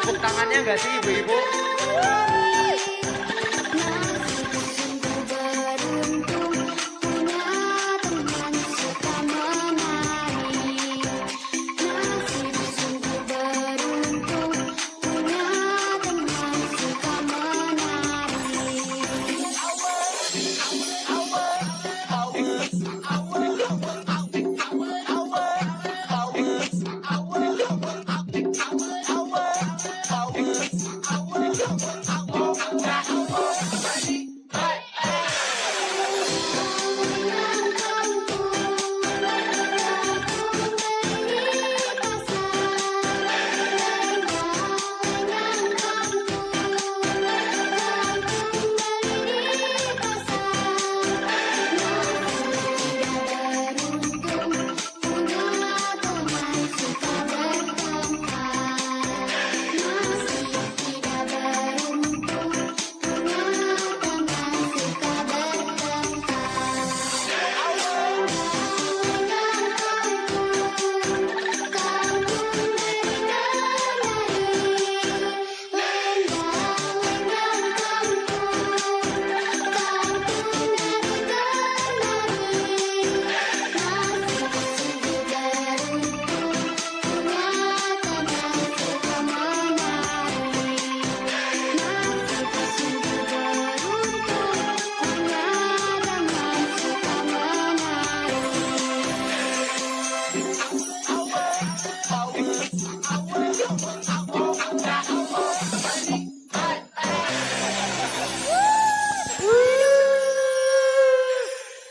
tepuk tangannya nggak sih ibu-ibu?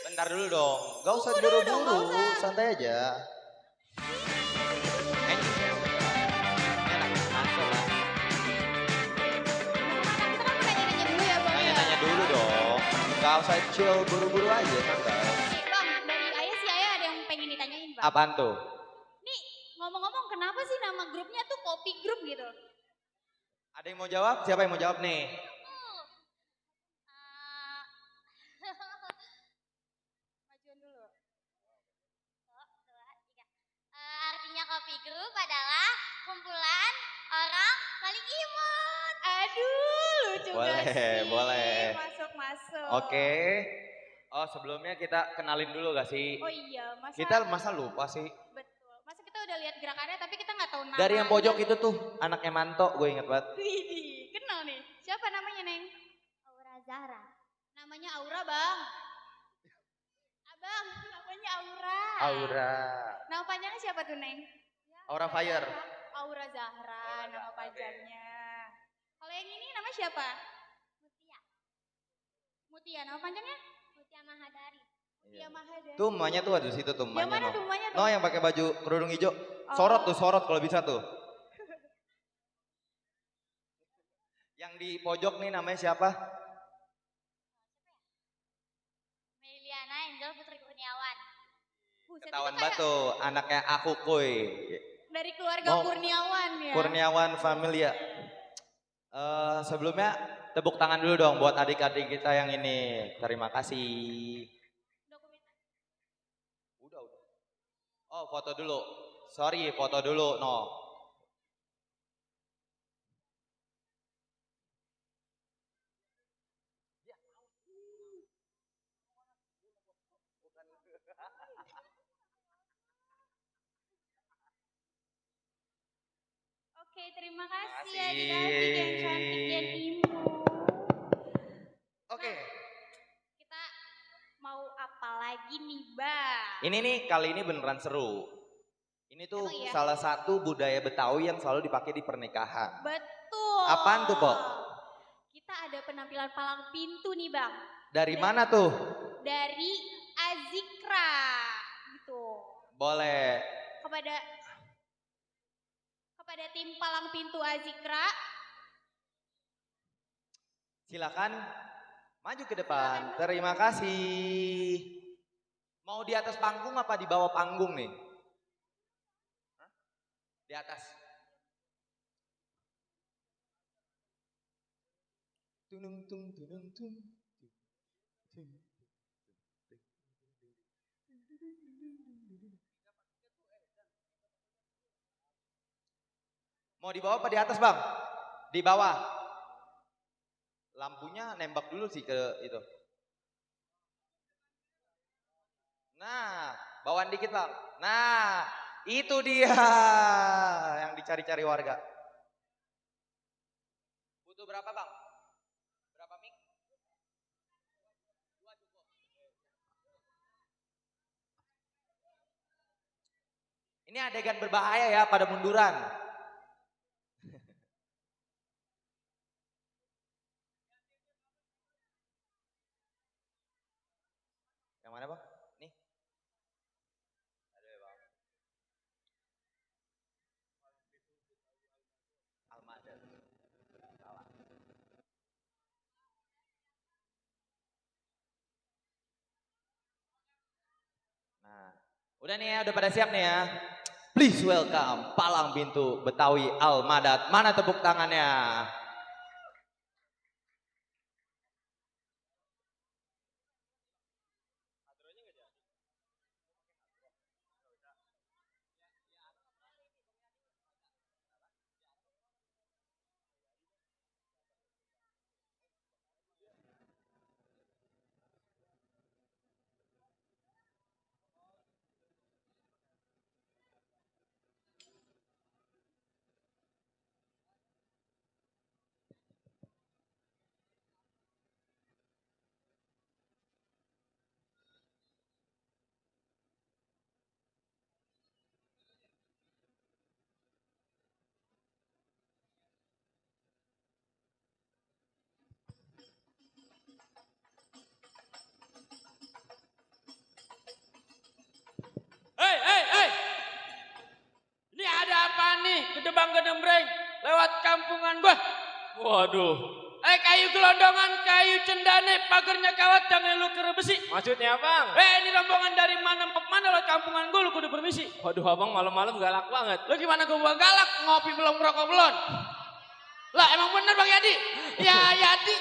Bentar dulu dong, gak usah buru-buru, santai aja. Nanya-nanya dulu dong, gak usah chill buru-buru aja, santai. Bang, dari Ayah sih Ayah ada yang pengen ditanyain Bang. Apaan tuh? Nih ngomong-ngomong kenapa sih nama grupnya tuh Kopi Group gitu? Ada yang mau jawab? Siapa yang mau jawab nih? Majuan dulu. Artinya Kopi Group adalah kumpulan orang paling imut. Aduh, lucu Boleh, gak sih? boleh. Masuk. Oke. Oh sebelumnya kita kenalin dulu gak sih? Oh iya, Masa lupa sih? betul. Masa kita udah lihat gerakannya tapi kita nggak tahu namanya. Dari yang pojok itu tuh, anaknya Manto, gue inget banget. Widih, kenal nih. Siapa namanya, Neng? Aura Zahra. Namanya Aura, Bang. Abang, namanya Aura. Aura. Nama panjangnya siapa tuh, Neng? Aura Fire. Aura Zahra, nama panjangnya. Kalau yang ini nama siapa? Mutia. Mutia, nama panjangnya? Mutia Mahadari. Mutia Mahadari. Tuh emaknya tuh ada di situ tuh Yang emaknya. mana tuh emaknya tuh? No yang pakai baju kerudung hijau. Sorot tuh, sorot kalau bisa tuh. Yang di pojok nih namanya siapa? Meliana Angel Putri Kurniawan. Buset, Ketahuan itu banget kayak tuh anaknya aku kuy. dari keluarga Mau- Kurniawan ya. Kurniawan Familia. Sebelumnya tepuk tangan dulu dong buat adik-adik kita yang ini. Terima kasih. Udah. Oh foto dulu. Sorry foto dulu no. Oke, terima kasih Terima kasih. adik-adik yang cantik dan imut. Oke. Kita mau apa lagi nih, Bang? Ini nih kali ini beneran seru. Ini tuh Emang iya? salah satu budaya Betawi yang selalu dipakai di pernikahan. Betul. Apaan tuh, Pok? Kita ada penampilan palang pintu nih, Bang. Dari mana tuh? Dari Azikra gitu. Boleh. Kepada tim palang pintu Azikra, Silakan maju ke depan. Terima kasih. Mau di atas panggung apa di bawah panggung nih? Hah? Di atas. Tunung tung tunung tung. Mau di bawah apa di atas, Bang? Di bawah. Lampunya nembak dulu sih ke itu. Nah, bawaan dikit bang. Nah, itu dia yang dicari-cari warga. Butuh berapa bang? Berapa mik? 2 cukup. Ini adegan berbahaya ya, pada munduran. Yang mana bang? Nih. Aduh ya bang. Almada. Salah. Nah, udah nih ya, udah pada siap nih ya. Please welcome Palang Pintu Betawi Almadat. Mana tepuk tangannya? Hei. Ini ada apa nih? Gedebang gedembreng lewat kampungan gua. Waduh. Kayu gelondongan, kayu cendane, pagernya kawat, jangan lu kere besi. Maksudnya bang? Ini rombongan dari mana lewat kampungan gua, lu kudu permisi. Waduh abang malam-malam galak banget. Lu gimana gua galak, ngopi belum ngerokok belum? Lah emang bener Bang Yadi? Ya Yadi.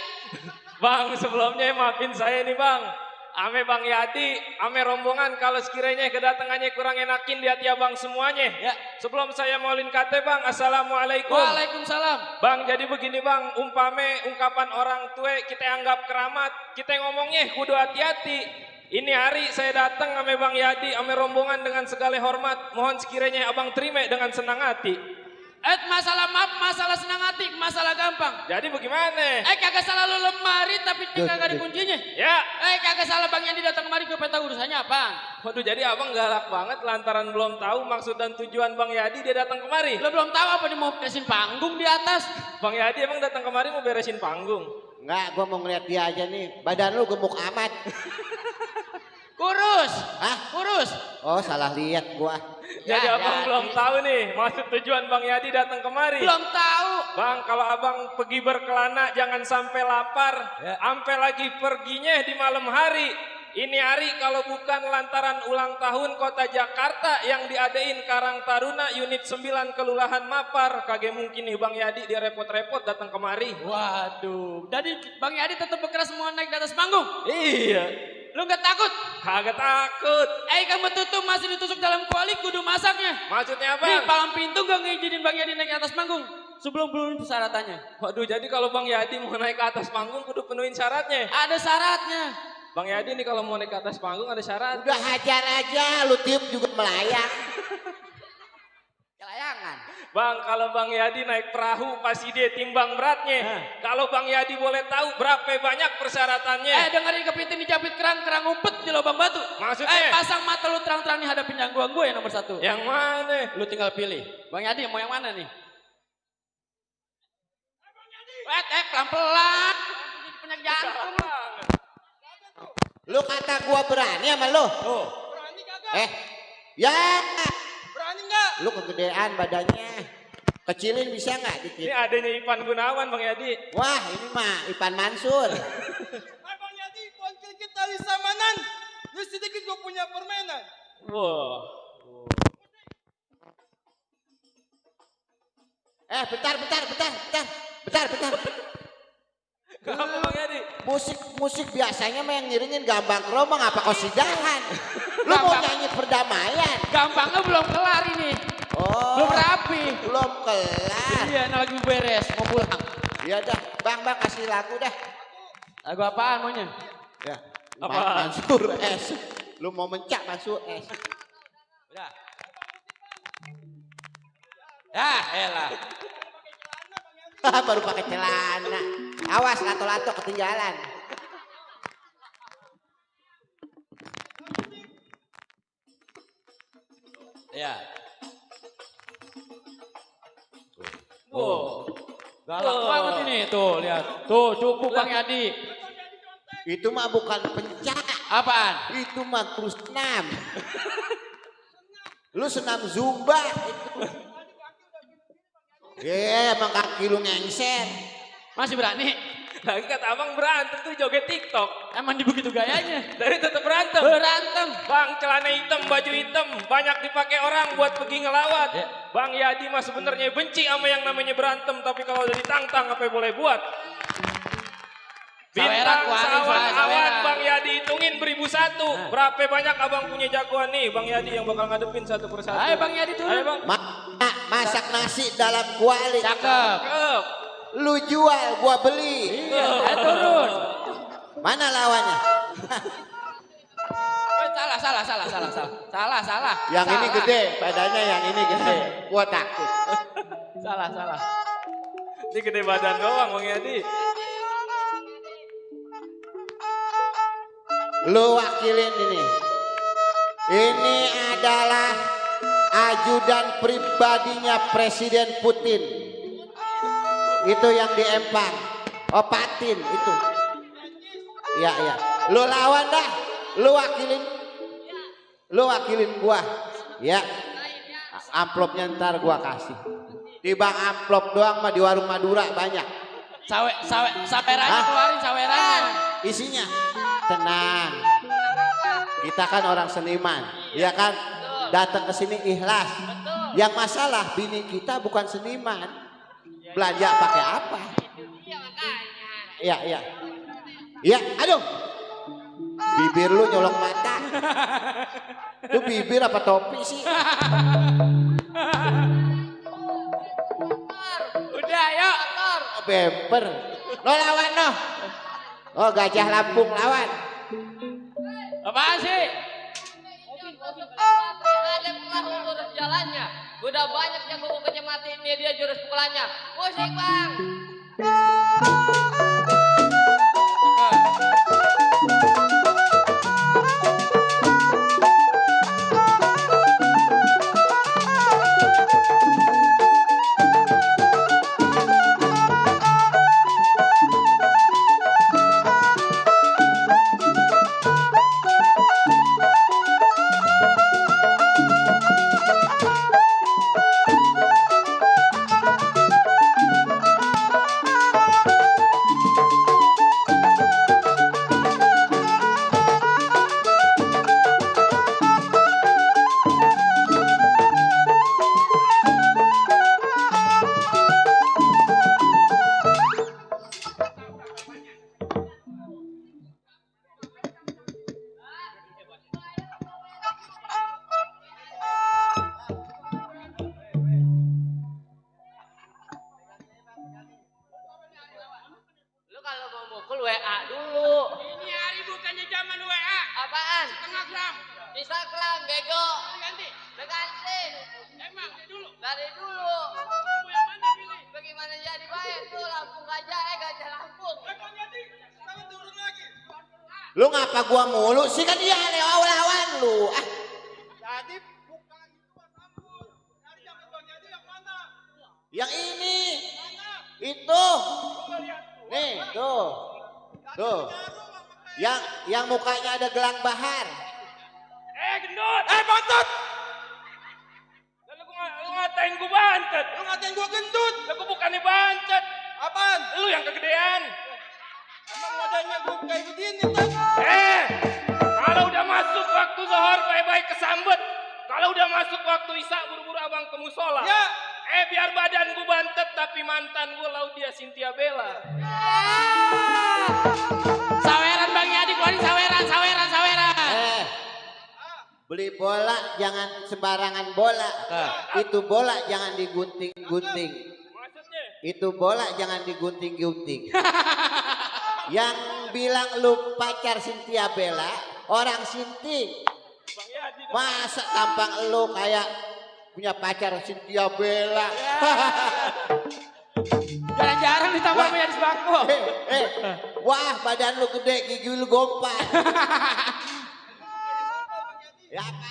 Bang sebelumnya maafin saya nih bang. Ame Bang Yadi, ame rombongan kalau sekiranya kedatangannya kurang enakin di hati abang semuanya. Ya. Sebelum saya maulin kate bang, assalamualaikum. Waalaikumsalam. Bang jadi begini bang, umpame ungkapan orang tua kita anggap keramat, kita ngomongnya kudu hati-hati. Ini hari saya datang ame Bang Yadi, ame rombongan dengan segala hormat. Mohon sekiranya abang terima dengan senang hati. Masalah maaf, masalah senang hati, masalah gampang. Jadi bagaimana? Kagak salah lu lemari tapi kagak ada kuncinya. Ya. Kagak salah Bang Yadi datang kemari gue tahu urusannya apa. Waduh jadi abang galak banget lantaran belum tahu maksud dan tujuan Bang Yadi dia datang kemari. Lo belum tahu apa dia mau beresin panggung di atas. Bang Yadi emang datang kemari mau beresin panggung? Enggak, gua mau ngeliat dia aja nih. Badan lu gemuk amat. Kurus. Hah? Kurus. Oh, salah lihat gua. Jadi Ya, abang Yadi. belum tahu nih maksud tujuan Bang Yadi datang kemari. Belum tahu. Bang kalau abang pergi berkelana jangan sampai lapar. Sampai lagi perginya di malam hari. Ini hari kalau bukan lantaran ulang tahun kota Jakarta yang diadain Karang Taruna unit 9 Kelurahan Mapar. Kagak mungkin nih Bang Yadi dia repot-repot datang kemari. Waduh. Jadi Bang Yadi tetap berkeras mau naik di atas panggung. Iya. Lu gak takut? Kagak takut. Kamu tutup masih ditusuk dalam kuali kudu masaknya. Maksudnya Nih apa? palang pintu gak ngizinin Bang Yadi naik ke atas panggung. Sebelum belum persyaratannya. Waduh jadi kalau Bang Yadi mau naik ke atas panggung kudu penuhin syaratnya. Ada syaratnya. Bang Yadi nih kalau mau naik ke atas panggung ada syarat. Udah hajar aja, lu tiup juga melayang. Layangan. Bang kalau Bang Yadi naik perahu pasti dia timbang beratnya. Kalau Bang Yadi boleh tahu berapa banyak persyaratannya. Dengerin kepiting dijapit kerang umpet di lubang batu. Maksudnya? Pasang mata lu terang-terang nih hadapin jangguan gue yang nomor 1. Yang mana? Lu tinggal pilih. Bang Yadi mau yang mana nih? Pelan-pelan. Punya jantung lu. Lu kata gua berani sama lu? Berani kagak? Ya. Berani enggak? Lu kegedean badannya. Kecilin bisa nggak Ini dikit? adanya Ipan Gunawan Bang Yadi. Wah, ini mah Ipan Mansur. Bang Yadi, konsil kita di Samanan. Lu sedikit gua punya permainan. Wah. Bentar. Kenapa Bang Yadi? Musik biasanya mah yang ngiringin Gambang Kromong apa kosidahan. Lu mau Gambang. nyanyi perdamaian. Gampangnya belum kelar ini. Oh, Belum rapi. belum kelar. Iya, nah lagi beres, mau pulang. Ya dah, bang kasih lagu dah. Lagu apaan maunya? Ya. Apaan? Mansur S. Lu mau mencak Mansur S. Udah. Ya, elah. Baru pakai celana. Awas lato-lato ketinggalan. Ya. Wow. Galak banget ini, tuh lihat. Tuh cukup Bang Yadi. Itu mah bukan pencak. Apaan? Itu mah terus senam. Lu senam zumba itu. Emang kaki lu ngengser. Masih berani? Lagi kata abang berantem tuh joget TikTok. Emang di begitu gayanya? Dari tetap berantem. Berantem. Bang celana hitam, baju hitam, banyak dipakai orang buat pergi ngelawat. Ya. Bang Yadi mah sebenarnya benci sama yang namanya berantem, tapi kalau udah ditantang apa yang boleh buat? Bintang, sawan, awan, Bang Yadi hitungin beribu satu. Nah. Berapa banyak abang punya jagoan nih, Bang Yadi yang bakal ngadepin satu persatu. Ayo Bang Yadi turun. Ayo Bang. Masak nasi dalam kuali. Cakep. Cakep. Lu jual, gua beli. Iya, ayo turun. Mana lawannya? Oh, salah. Yang ini gede, badannya yang ini gede. Gua takut. Salah. Ini gede badan doang Bang Yadi. Lu wakilin ini. Ini adalah ajudan pribadinya Presiden Putin. Itu yang di Empang. Opatin itu. Iya. Lu lawan dah. Lu wakilin gua. Ya. Amplopnya ntar gua kasih. Di bang amplop doang mah di warung Madura banyak. Sawerannya Hah? keluarin sawerannya. Isinya tenang. Kita kan orang seniman, ya kan? Datang ke sini ikhlas. Yang masalah bini kita bukan seniman. Belanja pakai apa? Iya. Iya, aduh. Bibir lu nyolok mata. Itu bibir apa topi sih? Udah, yuk. Oh, bemper. Lo lawan no. Oh, Gajah Lampung lawan. Apaan sih? Ada pernah urus jalannya. Udah banyak yang gue kecematin dia jurus pukulannya. Musik bang. Lu kalau mau mukul WA dulu. Ini hari bukannya zaman WA. Apaan? Setengah gram. Instagram bego. Ganti. Ganti. Emang dulu. Dari dulu. Kamu yang mana pilih? Bagaimana jadi baik tuh Lampung Gajah Gajah Lampung. Bang Yadi, sekarang turun lagi. Lu ngapa gua mulu sih kan dia lawan lu. Ah, Jadi bukan itu Mas Ampun. Dari jaket Bang Yadi yang mana? yang ini. Mana? Itu. Lu nggak lihat gua? Nih, tuh. Tuh. Yang mukanya ada gelang bahar. Gendut. Bantet! Lalu lu ngatain gua bantet. Lu ngatain gua gendut. Lah gua bukannya bantet. Apaan? Lu yang kegedean. Emang wadahnya gua kayak begini tuh. Kalau udah masuk waktu zuhur baik-baik kesambet. Kalau udah masuk waktu isya buru-buru abang ke musola. Ya. Biar badan gua bantet tapi mantan gua Laudia Cynthia Bella. Saweran Bang Yadi, keluarin saweran. Beli bola jangan sembarangan bola. Itu bola jangan digunting-gunting. Maksudnya? Itu bola jangan digunting-gunting. Yang bilang lu pacar Cynthia Bella, orang Sinting. Bang Yadi. Masa tampang lu kayak punya pacar Cynthia Bella? Jarang-jarang ditambah punya di sebangko. Wah, badan lu gede, gigi lu gompat. Ya apa?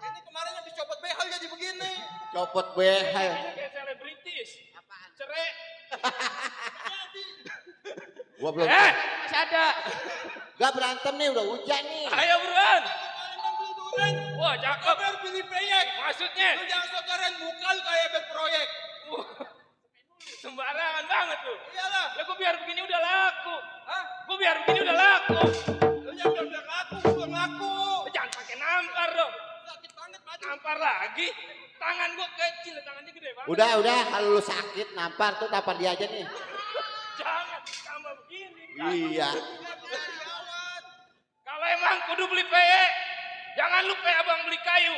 Ini kemarin habis copot behel jadi begini. Copot behel. Ini kayak selebritis. Apaan? Cerai. Gua belum. Masih ada. Gak berantem nih, udah hujan nih. Ayo buruan. Kemarin bang beli durian. Wah cakep. Kabar pilih proyek. Maksudnya? Lu jangan sok keren, muka lu kayak berproyek. Sembarangan banget lu. Iyalah. Ya gue biar begini udah laku. Hah? Gue biar begini udah laku. Lu jangan bilang laku, gua belum laku. Jangan pakai nampar dong. Sakit banget maju. Nampar lagi. Tangan gue kecil, tangannya gede banget. Udah, kalau lu sakit nampar tuh tampar dia aja nih. Jangan tambah begini. Iya. Kalau emang kudu beli PE, jangan lupa abang beli kayu.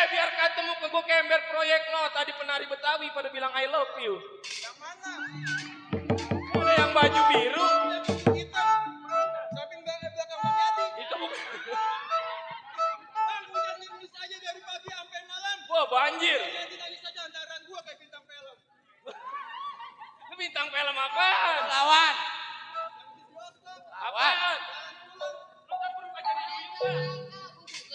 Biar ketemu ke gue kember proyek lo. Tadi penari Betawi pada bilang I love you. Yang mana? Ada yang baju biru. Kita. Samping belakang Bang Yadi. Itu bukan. Bang, hujan terus aja dari pagi sampai malam. Wah banjir. Jadi nangis aja andaran gua kayak bintang film. Lu bintang film apaan? Lawan. Apaan? Lu kan baru baca di YouTube.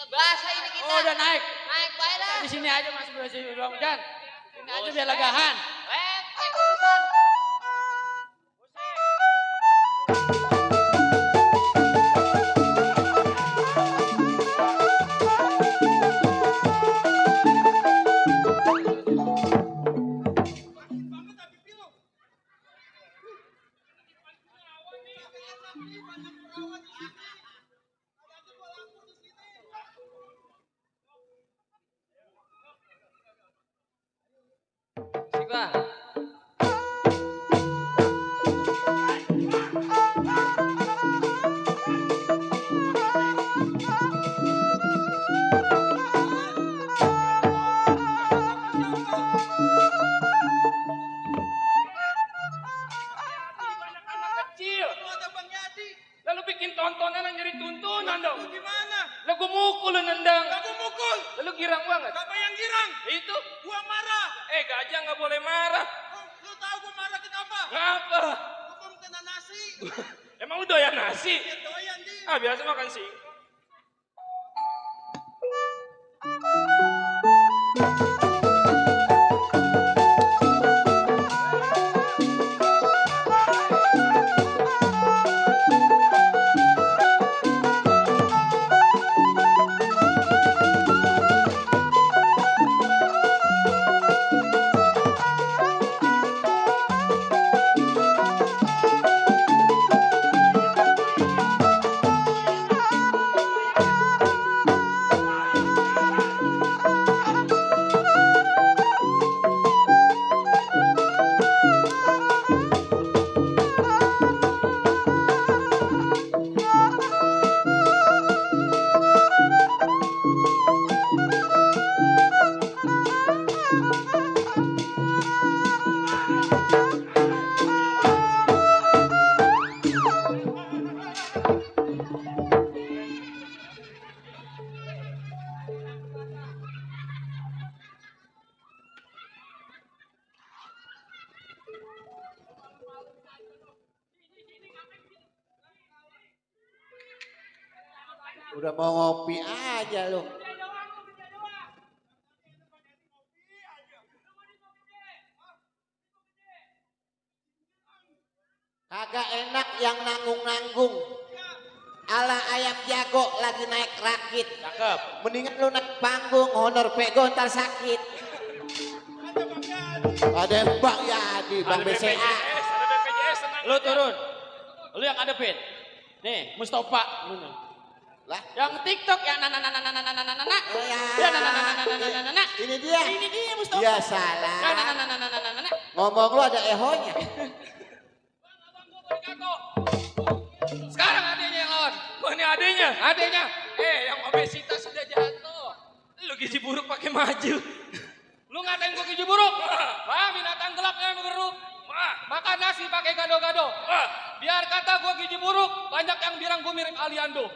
Basah ini kita. Oh, udah naik. Naik baik lah. Di sini aja Mas Bro, sini belum hujan. Ini aja biar legahan. Urusan. Banget tapi pilu. Sik lah. Banyak anak kecil. Lu ada Bang Yadi. Lalu bikin tontonan yang nyari tuntunan dong. Lu gimana? Lalu gue mukul lu nendang. Gak gua mukul. Lalu girang banget. Siapa yang girang? Itu. Gua marah. Gajah nggak boleh marah. Lu tahu gua marah kenapa? Ngapa? Gua belum kena nasi. Emang lu doyan nasi? Ya doyan di. Biasa makan sih. Udah mau ngopi aja lu. Kagak enak yang nanggung-nanggung. Ala ayam jago lagi naik rakit. Cakep. Mendingan lu naik panggung, honor pego ntar sakit. Ada Bang Yadi, Bang Ada BCA. BPJS, ada BPJS, tenang Lu aja. turun. Lu yang ngadepin. Nih, Mustafa. Lu nih. Lah, Yang TikTok yang ya. Ya nana. Ini dia. Ini dia Mustafa. Ya salah. Ya nana. Ngomong lu ada ehonya. Sekarang adanya yang lawan. Wah ini adenya. Adanya. Yang obesitas sudah jatuh. Lu gizi buruk pakai maju. Lu ngatain gua gizi buruk? Wah, binatang gelap yang bergeruk. Makan nasi pakai gado-gado. Biar kata gua gizi buruk, banyak yang bilang gua mirip Aliando.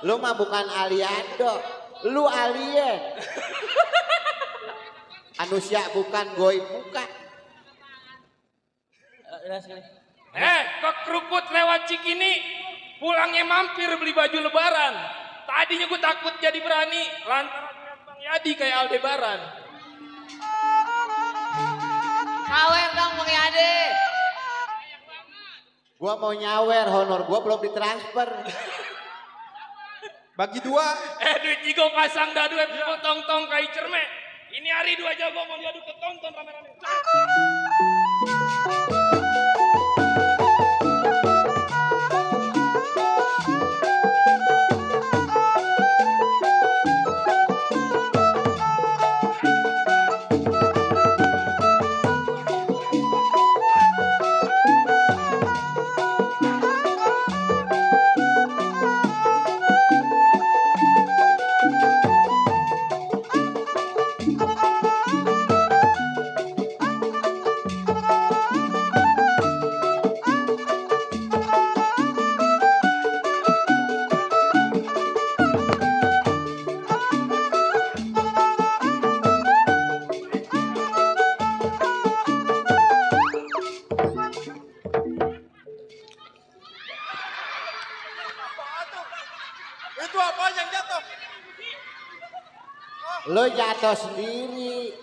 Lu mah bukan Aliando, lu alien. Manusia bukan, goib bukan. Ke keruput lewat Cikini, pulangnya mampir beli baju lebaran. Tadinya gue takut jadi berani, lantaran lihat Bang Yadi kayak Aldebaran. Sawer dong Bang Yadi. Gua mau nyawer, honor gua belum ditransfer. Bagi 2. Duit jigo pasang dah duit tong-tong kayak cerme. Ini hari 2 jago mau diadu ke tonton rame-rame. Itu apa yang jatuh? Lu jatuh sendiri.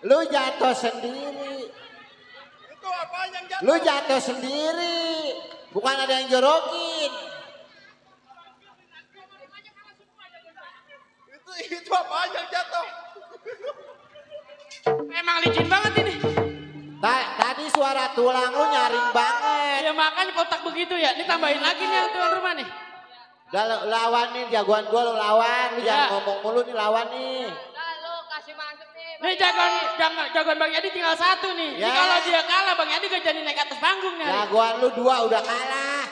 Lu jatuh sendiri. Itu apa yang jatuh? Lu jatuh sendiri. Bukan ada yang jorokin. Itu apa yang jatuh? Emang licin banget ini. Tadi suara tulang lu nyaring banget. Ya makanya kotak begitu ya. Ini tambahin lagi nih yang tuan rumah nih. Udah lawan nih, jagoan gua lu lawan. Lu jangan ngomong mulu nih, lawan nih. Nah lu kasih mantep nih. Nih jagoan Bang Yadi tinggal 1 nih. Ya. Jadi kalau dia kalah Bang Yadi gak jadi naik atas panggung nih. Jagoan lu 2 udah kalah.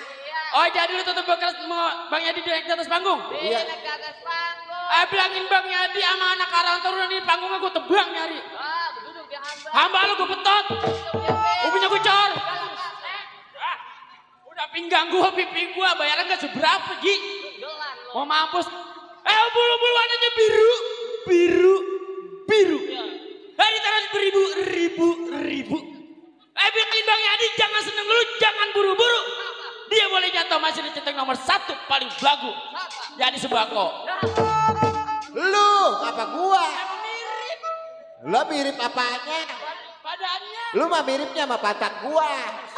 Oh jadi lu tetap bekeras mau Bang Yadi naik di atas panggung? Iya. Naik ke atas panggung. Bilangin Bang Yadi sama anak karang turunan ini panggungnya gue tebang nyari. Wah, duduk di hamba. Hamba lu gue betot. Ubinya gue cor. Udah pinggang gue, pipi gue, bayaran gak seberapa Ji. Gelan lu. Mau mampus. Bulu-bulu warnanya biru. Biru. Ditaruh ribu. Bikin Bang Yadi jangan seneng dulu, jangan buru-buru. Dia boleh jatuh masih dicetak nomor 1 paling belagu. Jadi Sembako. Lu apa gua? Lu mirip apanya? Badannya. Lu mah miripnya sama patak gua.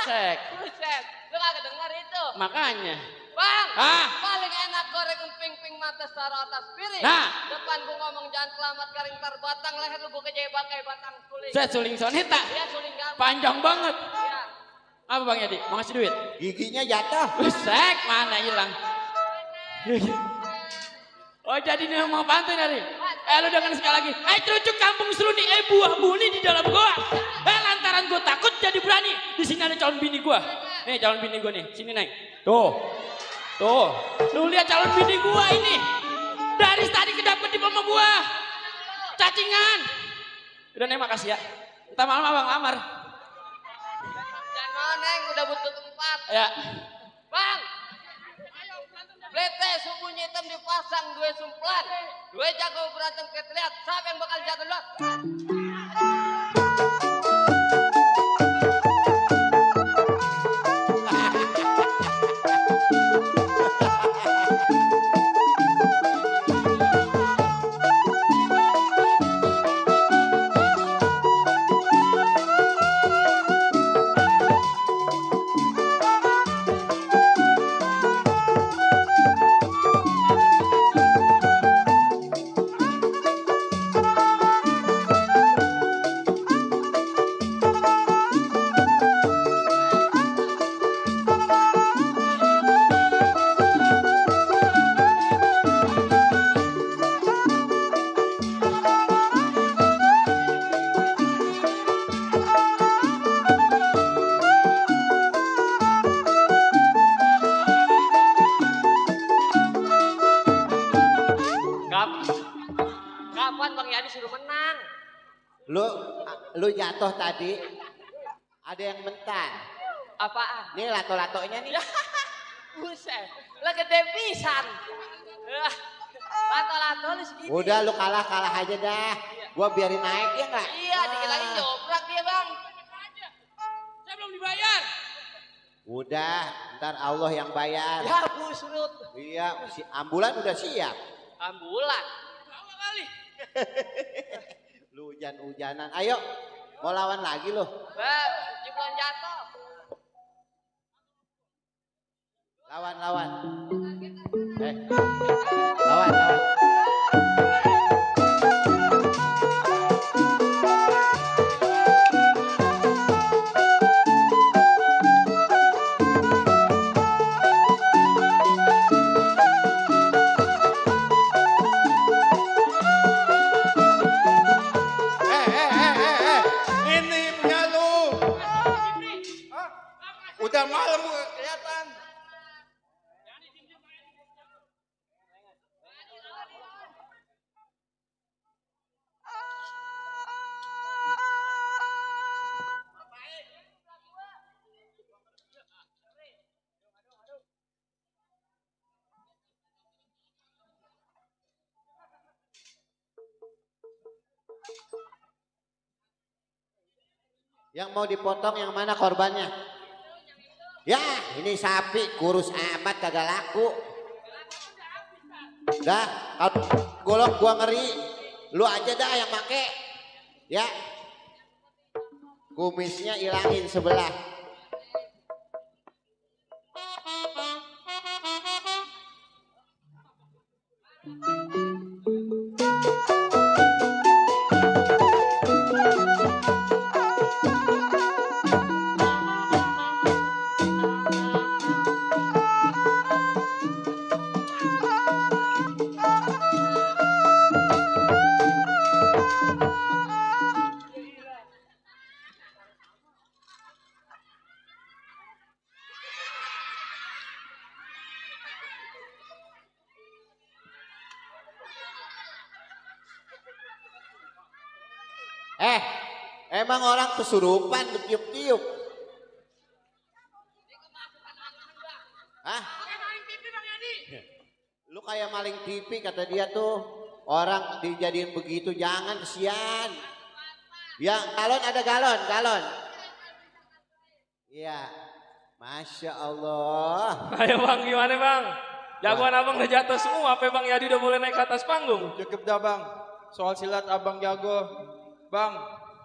Sek. Buset, lu kagak denger itu. Makanya. Bang, Ah. paling enak goreng emping-ping mata taruh atas piring. Nah. Depan gua ngomong jangan selamat garing tar batang leher lu gua kejebak kayak batang suling. Saya suling soneta. Dia suling gampang. Panjang banget. Iya. Apa Bang Yadi? Mau ngasih duit? Giginya jatuh. Sek, mana hilang? Oh jadi nih mau pantun hari? Lu dengar sekali lagi. Cucuk kampung seruni, buah buni di dalam gua. Lantaran gua takut jadi berani. Di sini ada calon bini gua. Nih calon bini gua nih, sini naik. Tuh. Lu lihat calon bini gua ini. Dari tadi kedapet di mama gua. Cacingan. Udah nih makasih ya. Ntar malam abang lamar. Jangan neng udah butuh tempat. Ya. Bang. Blete subuhnya hitam dipasang 2 sumplan. 2 jago berantem kita lihat siapa yang bakal jatuh dulu. Tenang. Lu jatuh tadi. Ada yang mentan. Apaan? Nih lato-latonya nih. Buset. Lah gede pisan. Lato-lato lu segitu. Udah lu kalah aja dah. Gua biarin naik ya enggak? Iya, dikirain jobrak dia, Bang. Saya belum dibayar. Udah, ntar Allah yang bayar. Ya, busrut. Iya, si ambulan udah siap. Ambulan. Bawa kali. Lu hujan-hujanan. Ayo, mau lawan lagi lu. Bang, jeblan jatuh. Lawan. Lawan. Ini punya lu. Hah? Udah malam gak kelihatan. Yang mau dipotong yang mana korbannya? Ya, ini sapi kurus amat kagak laku. Dah, kalau golok gua ngeri, lu aja dah yang make. Ya. Kumisnya ilangin sebelah. Emang orang kesurupan tiup-tiup. Hah? Lu kayak maling TV kata dia tuh. Orang dijadiin begitu jangan, kesian. Ya, galon ada galon. Iya. Masya Allah. Ayo Bang, gimana Bang? Jagoan abang udah jatuh semua, apa Bang Yadi udah boleh naik ke atas panggung? Cukup dah bang. Soal silat abang jago. Bang,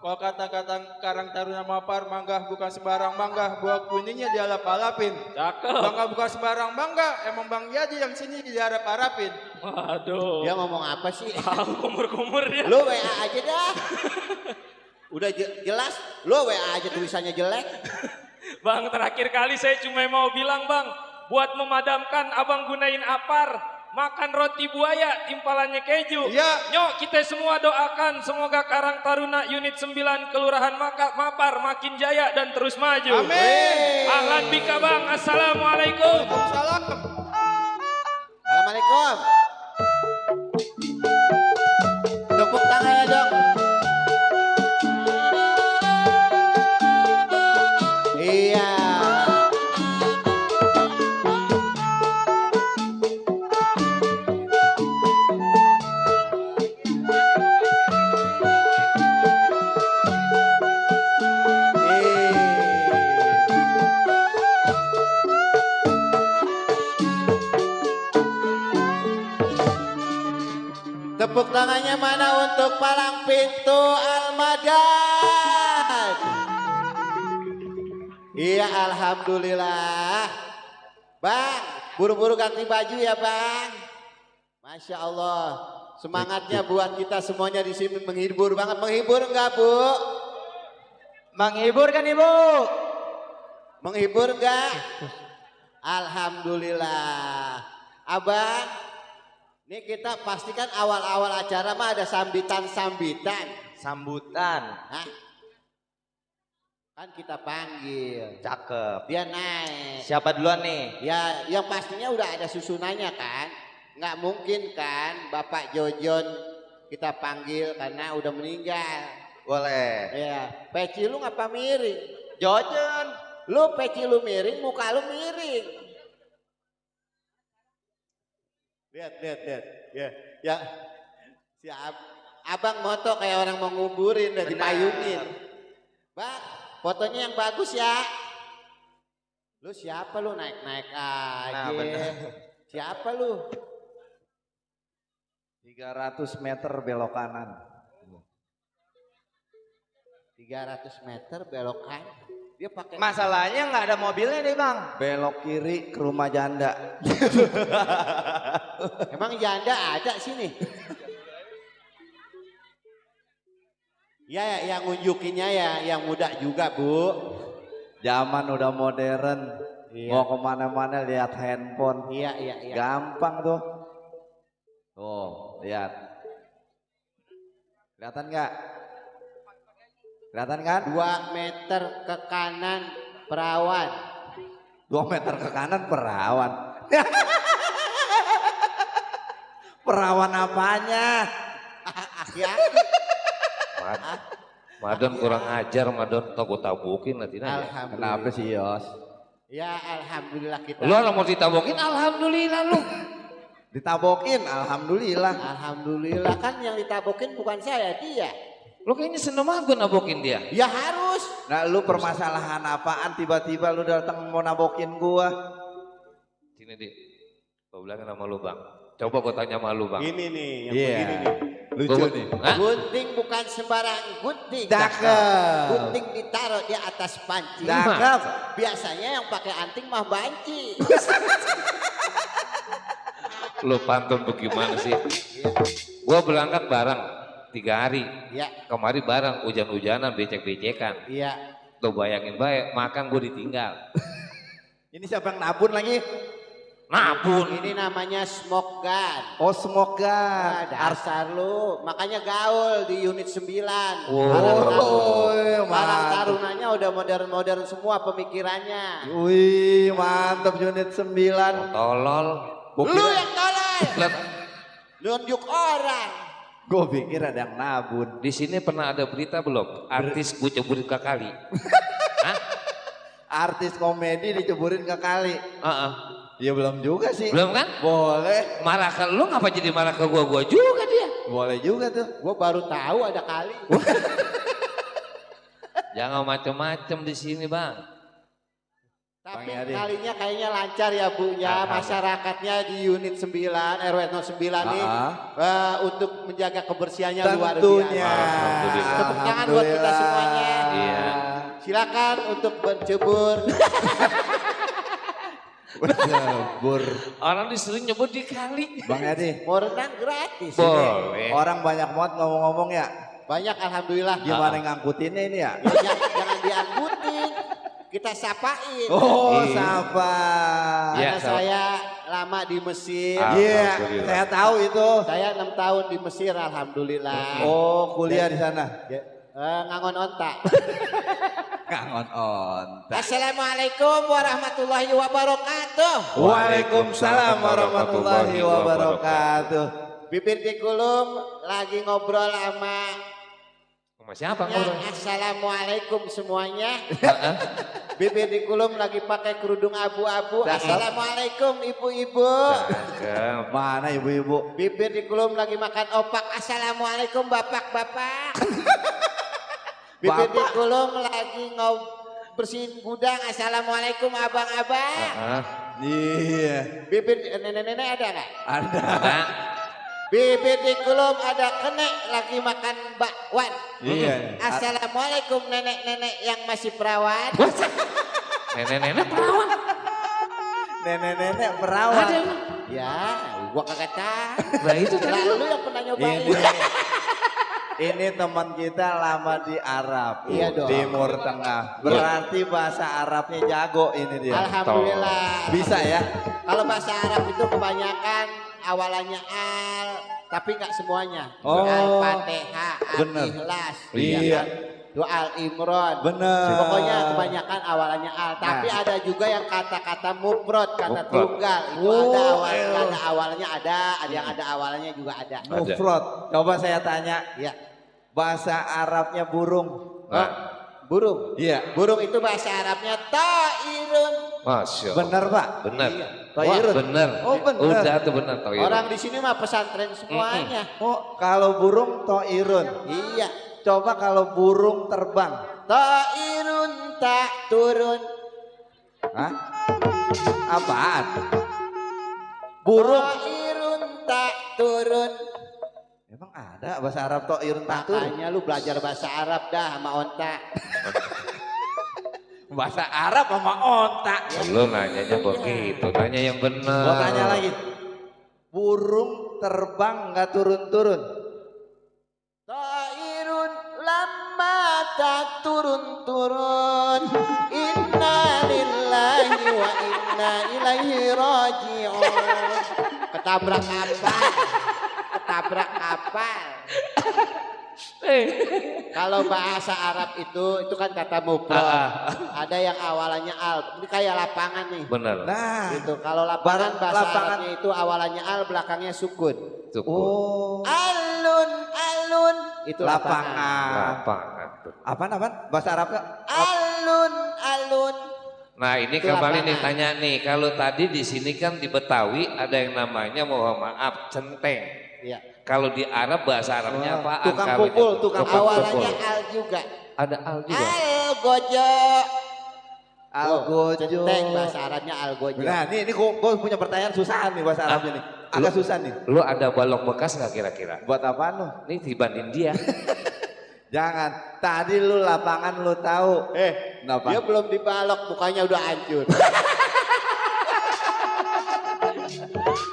kalau kata-kata Karang Taruna Mapar, mangga bukan sembarang mangga, buah kuningnya dialap-alapin. Cakep. Bangga bukan sembarang bangga, emang Bang Yadi yang sini diharap-harapin. Waduh. Dia ngomong apa sih? Kumur-kumur dia. Lu WA aja dah. Udah jelas, lu WA aja tulisannya jelek. Bang, terakhir kali saya cuma mau bilang Bang, buat memadamkan abang gunain apar. Makan roti buaya, timpalannya keju. Iya. Nyok, kita semua doakan semoga Karang Taruna Unit 9 Kelurahan Mapar makin jaya dan terus maju. Amin. Ahlan bika Bang, assalamualaikum. Waalaikumsalam. Assalamualaikum. Tepuk tangannya dong. Iya. Tepuk tangannya mana untuk palang pintu Al-Madad. Iya, alhamdulillah. Bang, buru-buru ganti baju ya Bang. Masya Allah, semangatnya buat kita semuanya di sini menghibur banget. Menghibur enggak Bu? Menghibur kan Ibu? Menghibur enggak? Alhamdulillah. Abang, ini kita pastikan awal-awal acara mah ada sambutan. Sambutan. Hah? Kan kita panggil. Cakep. Dia naik. Siapa duluan nih? Ya, yang pastinya udah ada susunannya kan. Nggak mungkin kan Bapak Jojon kita panggil karena udah meninggal. Boleh. Ya, peci lu ngapa miring? Jojen. Lu peci lu miring, muka lu miring. Lihat. Ya, ya. Si abang moto kayak orang mau nguburin, udah dipayungin. Bang, fotonya yang bagus ya. Lu siapa lu naik-naik aja. Nah, bener. Siapa lu? 300 meter belok kanan. 300 meter belok kanan. Dia pakai. Masalahnya nggak ada mobilnya deh bang. Belok kiri ke rumah janda. Emang janda ada sini? Ya, yang ngunjukinnya ya, yang muda juga bu. Zaman udah modern. Iya. Mau kemana-mana lihat handphone. Iya. Gampang tuh. Tuh, lihat. Kelihatan nggak? Kelihatan kan? 2 meter ke kanan perawan. 2 meter ke kanan perawan. Perawan apanya? Ya. Madon kurang ajar, Madon tabukin nanti nanya. Alhamdulillah. Kenapa sih Yos? Ya alhamdulillah kita. Lu mau ditabokin, alhamdulillah lu. Ditabokin, alhamdulillah. Alhamdulillah kan yang ditabokin bukan saya, dia. Lu kayaknya seneng banget gue nabokin dia. Ya harus. Nah lu permasalahan apaan tiba-tiba lu datang mau nabokin gua? Sini Dik, gue bilangin sama lu bang. Coba gue tanya sama lu bang. Ini nih yang Iya. begini nih. Lucu nih. Hah? Gunting bukan sembarang gunting. Cakep. Gunting ditaruh di atas panci. Cakep. Biasanya yang pakai anting mah banci. Lu pantun bagaimana sih? Gue berangkat bareng 3 hari. Iya. Kemarin bareng hujan-hujanan, becek-becekan. Iya. Tuh bayangin baik, makan gue ditinggal. Ini siapa yang nabun lagi? Nabun. Ini namanya smoke gun. Oh semoga. Nah, dasar lu, makanya gaul di unit 9. Oh, Barang mantap. tarunanya udah modern-modern semua pemikirannya. Wih mantap unit 9. Tolol. Lu yang tolol, Lihat, nunjuk orang. Gue pikir ada yang nabun. di sini pernah ada berita belum? Artis gue ceburin ke kali. Hah? Artis komedi diceburin ke kali. Heeh. Ya belum juga sih. Belum kan? Boleh. Marah ke lu, ngapa jadi marah ke gua juga dia. Boleh juga tuh. Gue baru tahu ada kali. Jangan macem-macem di sini bang. Tapi Bang Yadi. kalinya kayaknya lancar ya Bu ya, masyarakatnya di unit 9 RW 09 nih untuk menjaga kebersihannya luar Tentunya. biasa. Alhamdulillah. Tepuk tangan buat kita semuanya. Iya. Silakan untuk bercebur. Bercebur. Orang disuruh nyebut di kali. Bang Yadi. Mau renang gratis. Boleh. Orang banyak banget ngomong-ngomong ya. Banyak alhamdulillah. Gimana ngangkutinnya ini ya? Ya, jangan diangkutin. Kita sapain. Oh Iya. siapa? Iya, Karena sama. saya lama di Mesir. Iya, Alhamdulillah. saya tahu itu. Saya 6 tahun di Mesir alhamdulillah. Oh kuliah di sana. Ya, ngangon onta. Kangen on. Assalamualaikum warahmatullahi wabarakatuh. Waalaikumsalam warahmatullahi wabarakatuh. Bibir dikulum lagi ngobrol sama Sama siapa ya, ngobrol? Assalamualaikum semuanya. Bibir dikulum lagi pakai kerudung abu-abu. Cakep. Assalamualaikum ibu-ibu. Cakep. Mana ibu-ibu? Bibir dikulum lagi makan opak. Assalamualaikum bapak-bapak. Bibir Bapak. dikulum lagi bersihin gudang. Assalamualaikum abang-abang. Heeh. Iya. Bibir nenek-nenek ada nggak? Ada. Nah, Bibir dikulum ada kenek lagi makan bakwan. Iya. Assalamualaikum nenek-nenek yang masih perawan. nenek-nenek perawan. Nenek-nenek perawat. Ada. Ya, gua kagak tahu. Nah itu tadi Lah lu. lu yang pernah nyobain. Ini teman kita lama di Arab, Iya dong. Timur Tengah. Berarti bahasa Arabnya jago ini dia. Alhamdulillah. Bisa ya? Kalau bahasa Arab itu kebanyakan awalannya al, tapi nggak semuanya. Oh. Al-Fatihah, Bener. Al-Ikhlas. Iya. ya kan? Itu Al Imron. Bener. Pokoknya kebanyakan awalannya al. Tapi ada juga yang kata-kata mufrad, kata Mufrad. tunggal. Itu ada awalnya ada yang ada awalnya juga ada. Mufrad. Coba saya tanya. Ya. Bahasa Arabnya burung. Nah, Burung. Iya. Burung itu bahasa Arabnya ta'irun. Masya Allah. Bener Pak? Bener. Toirun. Bener. Oh bener. Udah tuh bener Toirun. Orang di sini mah pesantren semuanya. Oh kalau burung toirun. Iya. Coba kalau burung terbang. Ta'irun tak turun. Hah? Apaan? Burung. Ta'irun tak turun. Emang ada bahasa Arab toirun tak turun? Makanya lu belajar bahasa Arab dah sama onta. Bahasa Arab sama ontak. Lu nanyanya begitu, nanya yang bener. Gua tanya lagi. Burung terbang nggak turun-turun. Ta'irun lama tak turun-turun. Inna lillahi wa inna ilaihi raji'un. Ketabrak kapal. Ketabrak kapal. Kalau bahasa Arab itu kan kata mufrad. Ada yang awalannya al. Ini kayak lapangan nih. Bener. Nah, Gitu. Kalau lapangan bahasa lapangan. Arabnya itu awalannya al, belakangnya sukun. Cukup. oh, Alun, alun. Itu lapangan. lapangan. Lapangan. Apaan? Bahasa Arabnya? Alun, alun. Nah ini Itu kembali nih lapangan. tanya nih, kalau tadi di sini kan di Betawi ada yang namanya mohon maaf centeng. Iya. Kalau di Arab bahasa Arabnya apaan? tukang Kalau pukul, itu? tukang Awalannya al juga. Ada al juga. Al gojo. Algojo. Centeng bahasa Arabnya al gojo. Nah, nih gua punya pertanyaan susah nih bahasa Arabnya nih. Agak susah nih. Lu ada balok bekas nggak kira-kira? Buat apaan lu? Ini dibanding dia. Jangan. Tadi lu lapangan lu tahu. Kenapa? Dia belum dibalok, mukanya udah hancur.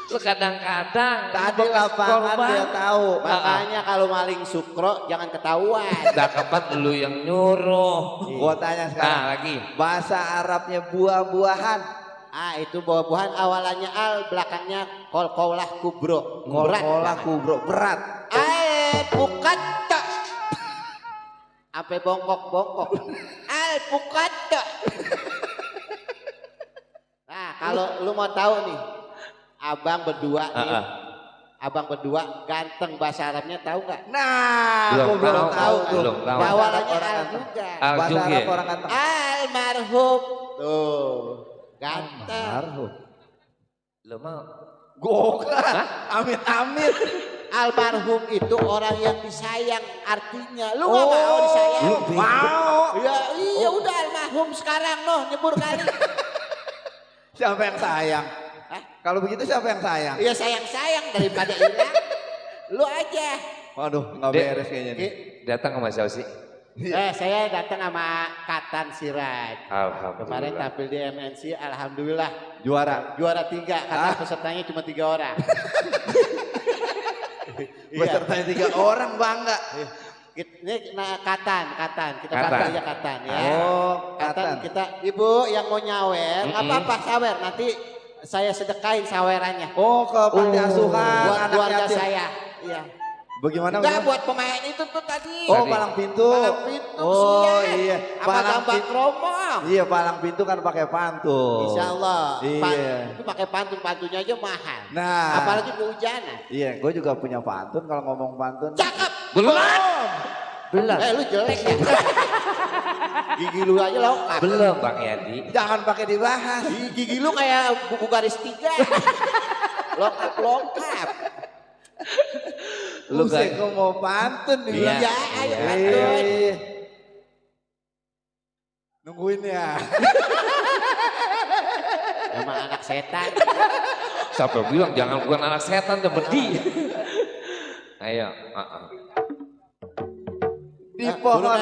Lu kadang-kadang Tadi lapangan dia tahu. Makanya kalau maling sukro jangan ketahuan. kapan lu yang nyuruh. Gua tanya sekarang. Nah lagi. Bahasa Arabnya buah-buahan. Itu buah-buahan awalannya al, belakangnya kolkolah kubro. Kol-kolah kubro. Berat. Bukat tak. Sampai bongkok-bongkok. Bukat tak. Nah, kalau lu mau tahu nih, abang berdua nih, abang berdua ganteng bahasa Arabnya tahu nggak? Nah, Belum gua belum tahu, tahu tuh. belum tahu. Bahasa Arab Awalannya orang al ganteng. juga. Al Bahasa juga. Arab orang ganteng. Almarhum. Tuh, ganteng. Almarhum. Lu mau? Gokar. Amit-amit. Almarhum itu orang yang disayang artinya. Lu nggak mau disayang? Lu mau. Iya udah almarhum sekarang noh nyebur kali. Siapa yang sayang? Kalau begitu siapa yang sayang? Iya sayang daripada hilang. Lu aja. Waduh, nggak Dek. beres kayaknya nih. Datang sama siapa sih? Saya datang sama Katan Siraj. Kemarin Alhamdulillah. tampil di MNC, alhamdulillah Juara. juara 3 karena pesertanya cuma 3 orang. Pesertanya 3 orang bangga. Ini Katan, kita Katan. panggil aja Katan ya. Oh, Katan Katan. kita, ibu yang mau nyawer, nggak apa-apa sawer, nanti saya sedekahin sawerannya. Oh, ke panti asuhan Buat anak keluarga yatim. saya. Iya. Bagaimana? Enggak buat pemain itu tuh tadi. Oh, Tadi. palang pintu. Palang pintu Oh, kesian. iya. Sama gambar kromong. Iya, palang pintu kan pakai pantun. Insya Allah. Iya. Itu pakai pantunnya aja mahal. Nah. Apalagi kehujanan. Iya, gue juga punya pantun kalau ngomong pantun. Cakep. Belum. Belum. Lu jelek ya. Gigi lu aja lengkap. Belum Bang Yadi. Jangan pakai dibahas. Gigi lu kayak buku garis 3. Lengkap. Lu sih kok mau pantun nih. Iya, ayo Iya, pantun. iya. Nungguin ya. Emang anak setan. Siapa bilang jangan bukan anak setan seperti. Ayo. Di pohon.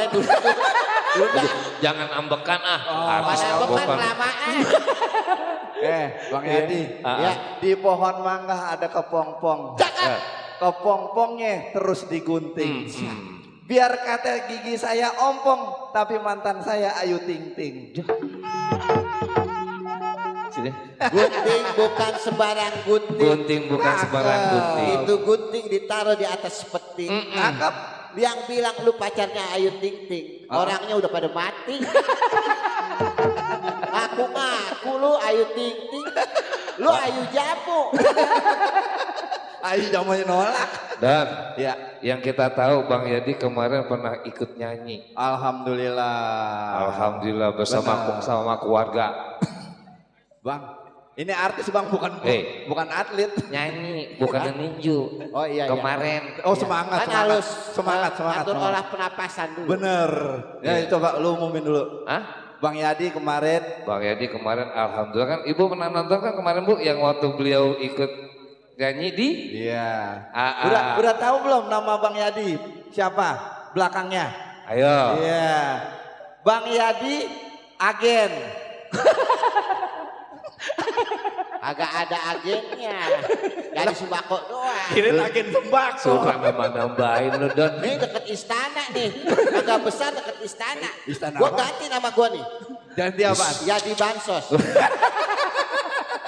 Jangan ambekan Pada habis bekan ambekan. kelamaan. Bang Yadi. Ya. Di pohon mangga ada kepompong. Cakep. Kepompongnya terus digunting. Biar kata gigi saya ompong, tapi mantan saya Ayu Ting Ting. Sini. Gunting bukan sembarang gunting. Gunting bukan sembarang gunting. Itu gunting ditaruh di atas peti. Cakep. Yang bilang lu pacarnya Ayu Ting Ting, orangnya udah pada mati. Ngaku-ngaku lu Ayu Ting Ting, lu Ayu Jamu. Ayu Jamu nolak. Dan Ya, yang kita tahu Bang Yadi kemarin pernah ikut nyanyi. alhamdulillah. Alhamdulillah bersama sama keluarga. Bang, ini artis Bang, bukan bukan atlet. Nyanyi, bukan ninju. Oh iya, Kemarin. Oh semangat, Kan semangat, harus semangat, semangat, atur semangat. olah penapasan dulu. Bener. Ya Iya. itu Pak, lu umumin dulu. Hah? Bang Yadi kemarin. Bang Yadi kemarin alhamdulillah kan Ibu pernah nonton kan kemarin Bu yang waktu beliau ikut nyanyi di Iya. AA. Udah tahu belum nama Bang Yadi? Siapa belakangnya? Ayo. Iya. Bang Yadi agen. Agak ada agennya. Dari sembako doang. Kirain agen sembako. Suka nambah-nambahin lu Don. Ini deket istana nih. Agak besar deket istana. Istana Gua apa? ganti nama gua nih. Ganti apa? Yadi Bansos.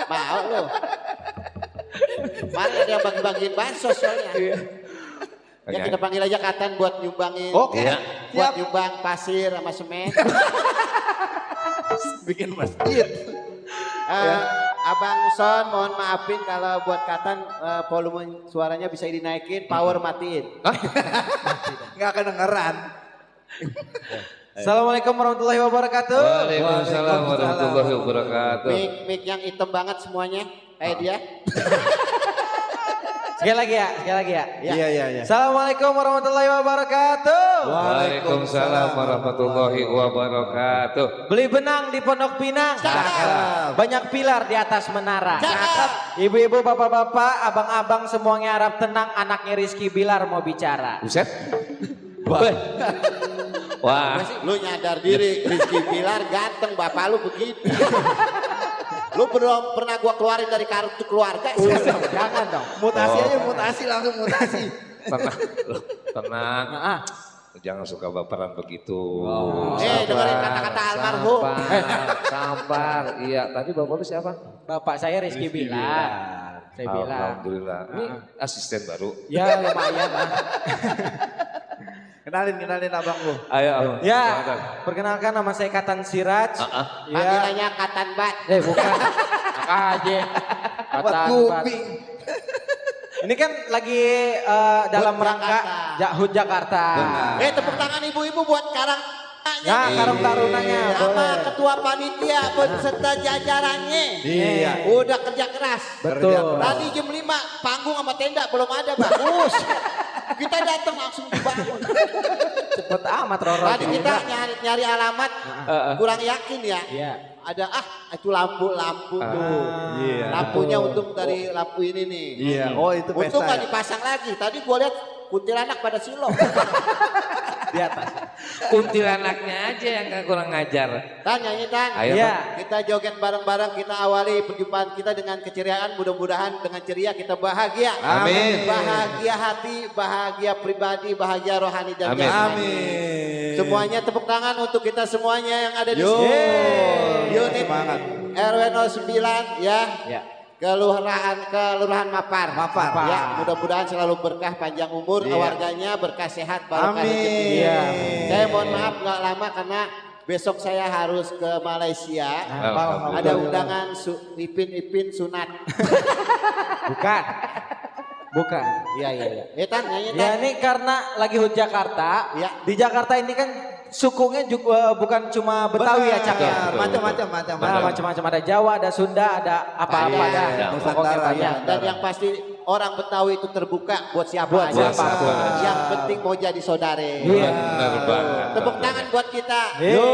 Mau lu. Mana ada yang bagi-bagiin bansos soalnya. Ya kita panggil aja Katan buat nyumbangin. Oke. Iya. Buat Siap. nyumbang pasir sama semen. Bikin masjid. Abang Son mohon maafin kalau buat Katan volume suaranya bisa dinaikin, power matiin. Nggak kedengeran. Assalamualaikum warahmatullahi wabarakatuh. Waalaikumsalam warahmatullahi wabarakatuh. Mic yang hitam banget semuanya kayak dia. Sekali lagi ya. Iya, iya, iya. Assalamualaikum warahmatullahi wabarakatuh. Waalaikumsalam warahmatullahi wabarakatuh. Beli benang di Pondok Pinang. Cakep. Banyak pilar di atas menara. Cakep. Ibu-ibu, bapak-bapak, abang-abang semuanya harap tenang, anaknya Rizky Bilar mau bicara. Buset. Wah. Lu nyadar diri Rizky Bilar ganteng, bapak lu begitu. Lu belum pernah gua keluarin dari kartu keluarga. Jangan dong. Mutasi aja, mutasi langsung mutasi. Tenang. Loh, tenang. Jangan suka baperan begitu. Dengerin kata-kata almarhum. Sabar. Iya, tadi bapak lu siapa? Bapak saya Rizky Bilar. Saya bilang. Alhamdulillah. Ini asisten baru. Ya lumayan lah. Kenalin abang lu. Ayo. Ya, perkenalkan nama saya Katan Siraj. Ya, Panggilannya Katan Bat. bukan. aja. Buat kuping. Ini kan lagi dalam Hut rangka HUT Jakarta. Tepuk tangan ibu-ibu buat Karang. Ya, Karang Tarunanya. Sama Boleh. ketua panitia beserta jajarannya. Iya. Udah kerja keras. Betul. Tadi jam 5 panggung sama tenda belum ada, bagus. Kita datang langsung dibangun. Cepet amat Roro. Tadi kita nyari alamat kurang yakin ya. Iya. Ada itu lampu tuh. Iya. Lampunya untung dari lampu ini nih. Iya. Oh itu Untung pesta. nggak dipasang lagi. Tadi gua lihat kuntilanak pada silo. Di atas. Kuntilanaknya aja yang kurang ngajar. Tan nyanyi Tan. Ayo, Iya. Pak. Kita joget bareng-bareng, kita awali perjumpaan kita dengan keceriaan. Mudah-mudahan dengan ceria kita bahagia. Amin. Bahagia hati, bahagia pribadi, bahagia rohani dan Amin. jasmani. Amin. Semuanya tepuk tangan untuk kita semuanya yang ada di Yo. sini. Unit Semangat. RW 09 ya. Ya. Kelurahan Mapar. Mapar. Ya, mudah-mudahan selalu berkah panjang umur, Iya. keluarganya berkah sehat, barokah Amin. rezeki. Iya. Saya mohon maaf nggak lama karena besok saya harus ke Malaysia. Alhamdulillah. Ada undangan Ipin sunat. Bukan. Iya. Ya Tan, nyanyi Tan. Ya ini karena lagi HUT Jakarta. Ya. Di Jakarta ini kan sukunya juga bukan cuma Betawi ya Cak ya. Macam-macam. Nah, macam-macam ada Jawa, ada Sunda, ada apa-apa Iya, dah. iya. Pokoknya Nusantara, banyak. iya. Dan yang pasti orang Betawi itu terbuka buat siapa Buat aja. siapa aja. Yang penting mau jadi saudare. Iya. Benar banget. Tepuk tangan buat kita. Yo.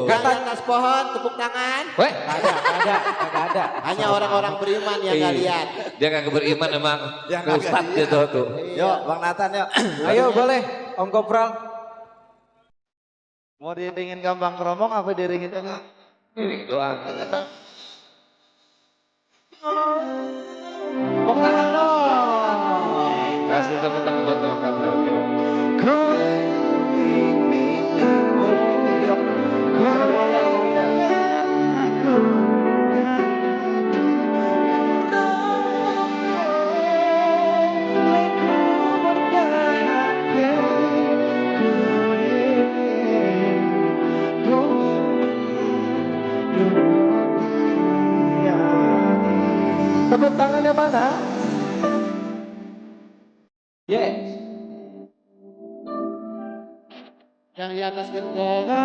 Yang di atas pohon tepuk tangan. Weh, Kagak ada. Hanya orang-orang beriman yang nggak lihat. dia kagak beriman emang. Yang Ke Ustadz kagak gitu tuh. Yo, Bang Nathan yuk. Ayo boleh Om Kopral. Mau diringin gampang keromong apa diringin Doang. Kasih teman-teman buat teman-teman. mana? Yes. Yang di atas bendera.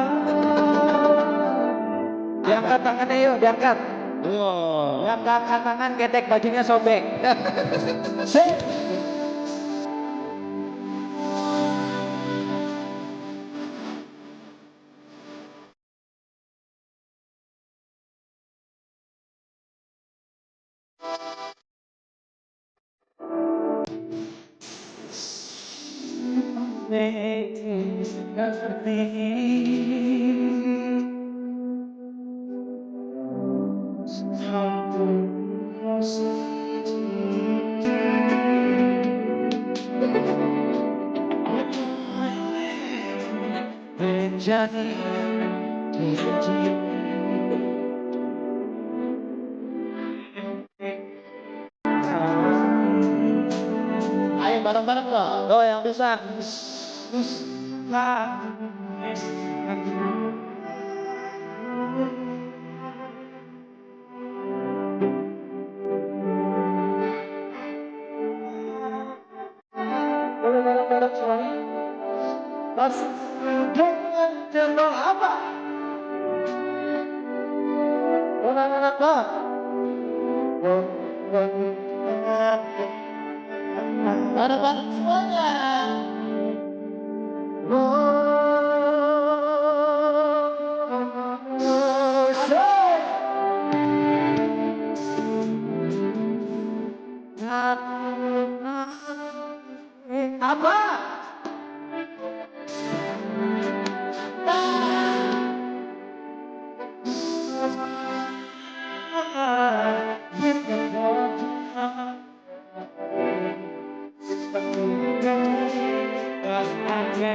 Diangkat tangannya yuk, diangkat. Diangkat tangan, ketek bajunya sobek. Sip. Ayo bareng-bareng kok. Lo yang bisa. Boleh bareng-bareng semuanya. Mas, dengan channel apa? Apa? Bareng-bareng semuanya. Apa? Terima kasih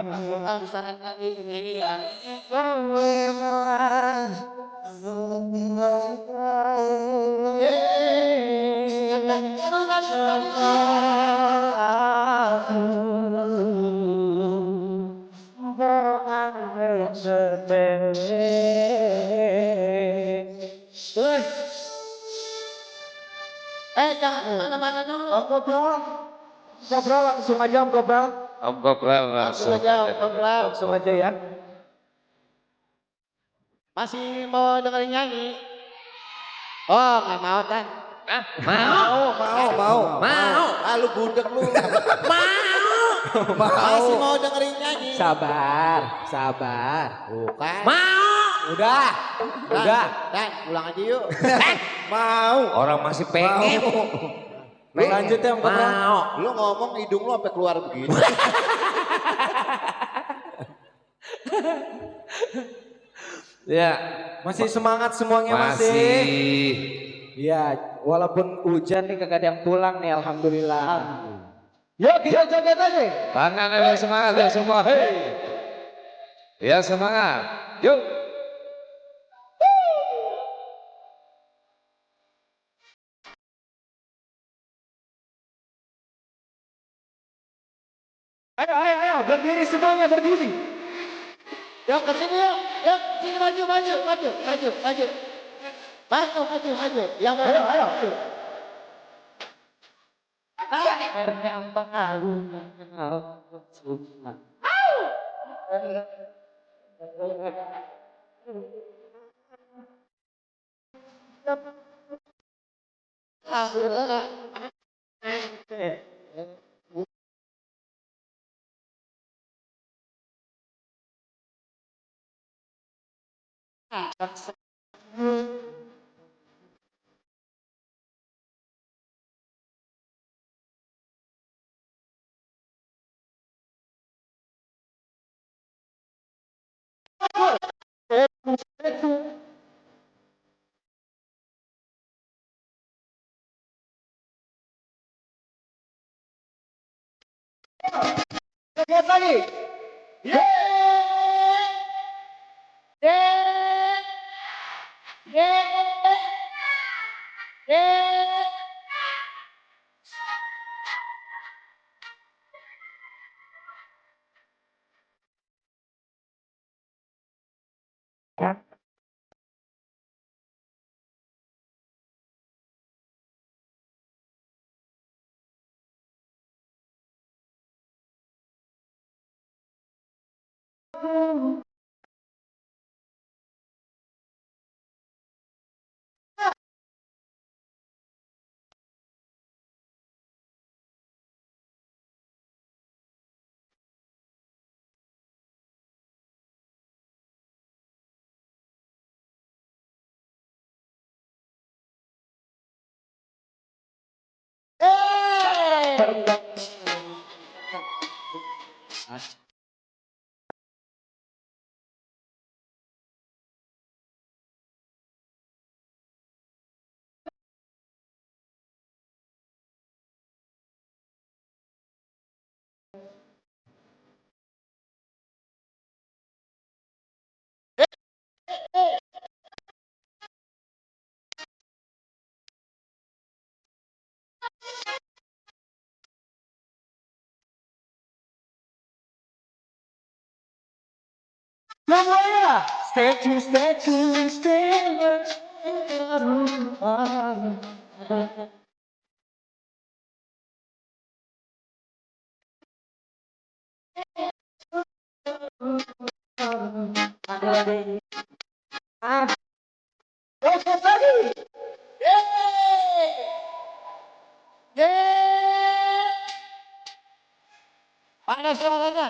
banyak. Jangan kemana-mana dulu. Om Gobral. Gobral langsung aja Om Gobral. Om Gobral Langsung langsung. aja Om Gobral. Langsung aja ya. Masih mau dengerin nyanyi? Oh, nggak mau kan? Mau. Ah, lu budek lu. Masih mau dengerin nyanyi? Sabar. Bukan. Udah. Dan ulang aja yuk. Mau. Orang masih pengen. Lu lanjut ya Om Gobral. Lu ngomong hidung lu sampai keluar begini. Ya, Masih semangat semuanya masih. Iya, walaupun hujan nih kagak ada yang pulang nih, alhamdulillah. Yuk kita joget aja. tangan yang semangat ya semua. Hei. Ya semangat. Yuk. Ayo, berdiri semuanya berdiri. Yuk ke sini yuk. Yuk, sini maju. Maju. Yang Ayo. Joget lagi. Semuanya. Joget lagi. panas suaranya.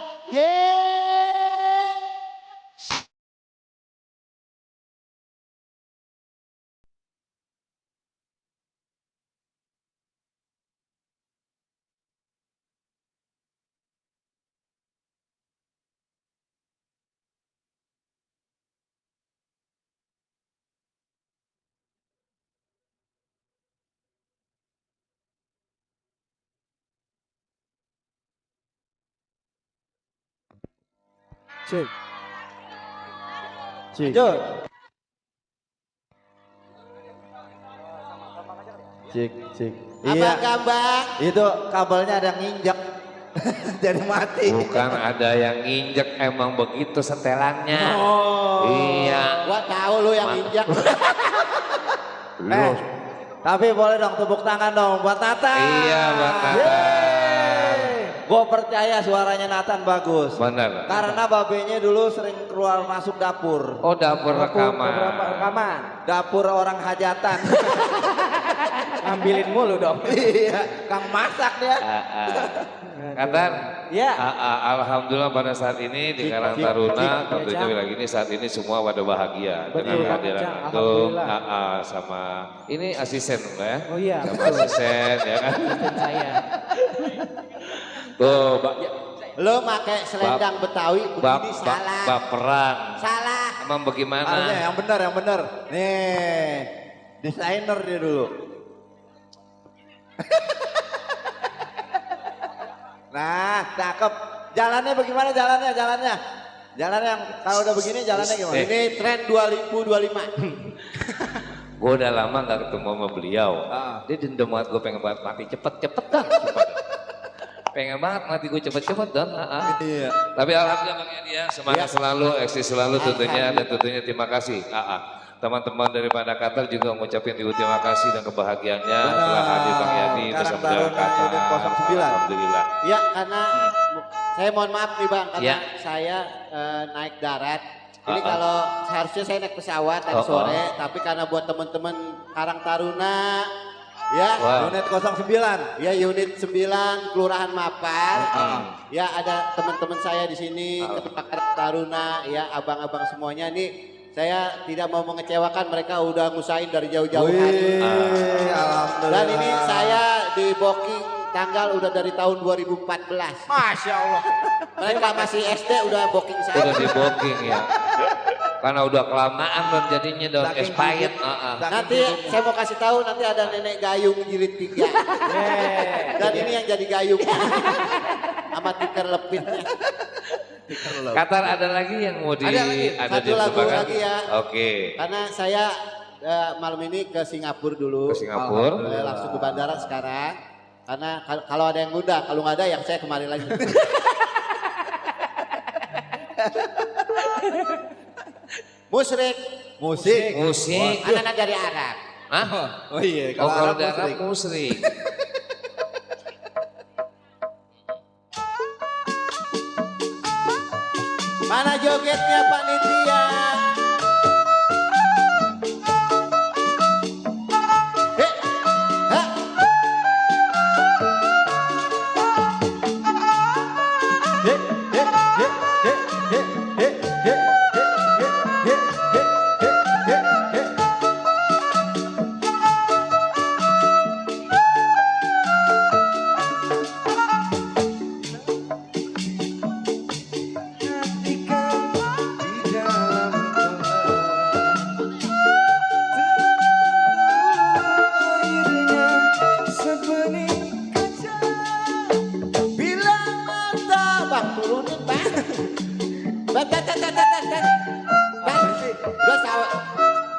Cek. Lanjut. Cek. Iya. Abang, Itu kabelnya ada yang nginjek. Jadi mati. Bukan ada yang nginjek, emang begitu setelannya. Oh. Iya. gua tahu lu yang injak. Tapi boleh dong tepuk tangan dong buat Nathan. Iya, buat Nathan. Gue percaya suaranya Nathan bagus. Benar. Karena babenya dulu sering keluar masuk dapur. Oh, dapur rekaman. Beberapa rekaman. Dapur orang hajatan. Ambilin mulu dong. Iya, Kang masak dia. Nathan, ya. Alhamdulillah pada saat ini di Karang Taruna, tentunya wilayah ini saat ini semua pada bahagia dengan kehadiran antum, sama ini asisten ya. Oh iya. Sama asisten ya kan. Asisten saya. Tuh, Lo pakai selendang Betawi begini salah. Baperan. Salah. Emang bagaimana? Harusnya yang benar. Nih, desainer dia dulu. Nah, cakep. Jalannya bagaimana jalannya? Jalannya yang kalau udah begini jalannya gimana? Ini tren 2025. Gue udah lama gak ketemu sama beliau. Dia dendam banget, gue pengen banget mati cepet-cepet dah. Pengen banget mati gue cepet-cepet dan Iya. Tapi alhamdulillah Bang Yadi ya, semangat selalu, eksis selalu tentunya, dan tentunya terima kasih. Teman-teman daripada Qatar juga mengucapkan terima kasih dan kebahagiaannya telah hadir Bang Yadi bersama dengan Qatar. Alhamdulillah. Ya, karena saya mohon maaf nih Bang, karena saya naik darat. Ini kalau seharusnya saya naik pesawat tadi sore, tapi karena buat teman-teman Karang Taruna, ya unit 09. Ya unit 9 Kelurahan Mapar. Ya ada teman-teman saya di sini, Ketua Karang Taruna, ya abang-abang semuanya nih. Saya tidak mau mengecewakan, mereka udah ngusain dari jauh-jauh hari. Alhamdulillah. Dan ini saya di booking tanggal udah dari tahun 2014. Masya Allah. Mereka masih SD udah booking saya. Udah di booking ya. Karena udah kelamaan dan jadinya udah expired. Nanti saya mau kasih tahu, nanti ada nenek gayung jilid 3. Dan ini yang jadi gayung. Sama tikar lepitnya. Qatar ada lagi yang mau di ada satu lagu lagi ya. Oke. Karena saya malam ini ke Singapura dulu. Ke Singapura. Langsung ke bandara sekarang. Karena kalau ada yang ngundang, kalau nggak ada yang saya kembali lagi. Musrik. Musik. Anak-anak dari Arab. Hah? Oh iya. Kalau dari Arab musrik. Mana jogetnya Pak Nitya?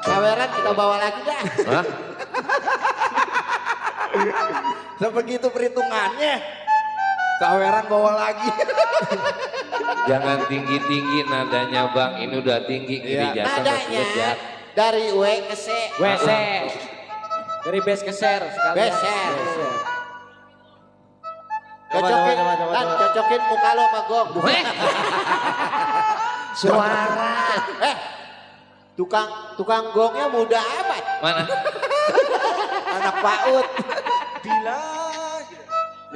Saweran kita bawa lagi dah. Sebegitu perhitungannya. Saweran bawa lagi. Jangan tinggi-tinggi nadanya Bang, ini udah tinggi kiri jatuh. Nadanya dari W ke C. WC. Dari base ke share sekalian. Beser. Cocokin, kan cocokin muka lo sama gong. Suara. Tukang gongnya muda amat. Mana? Anak PAUD. Bila.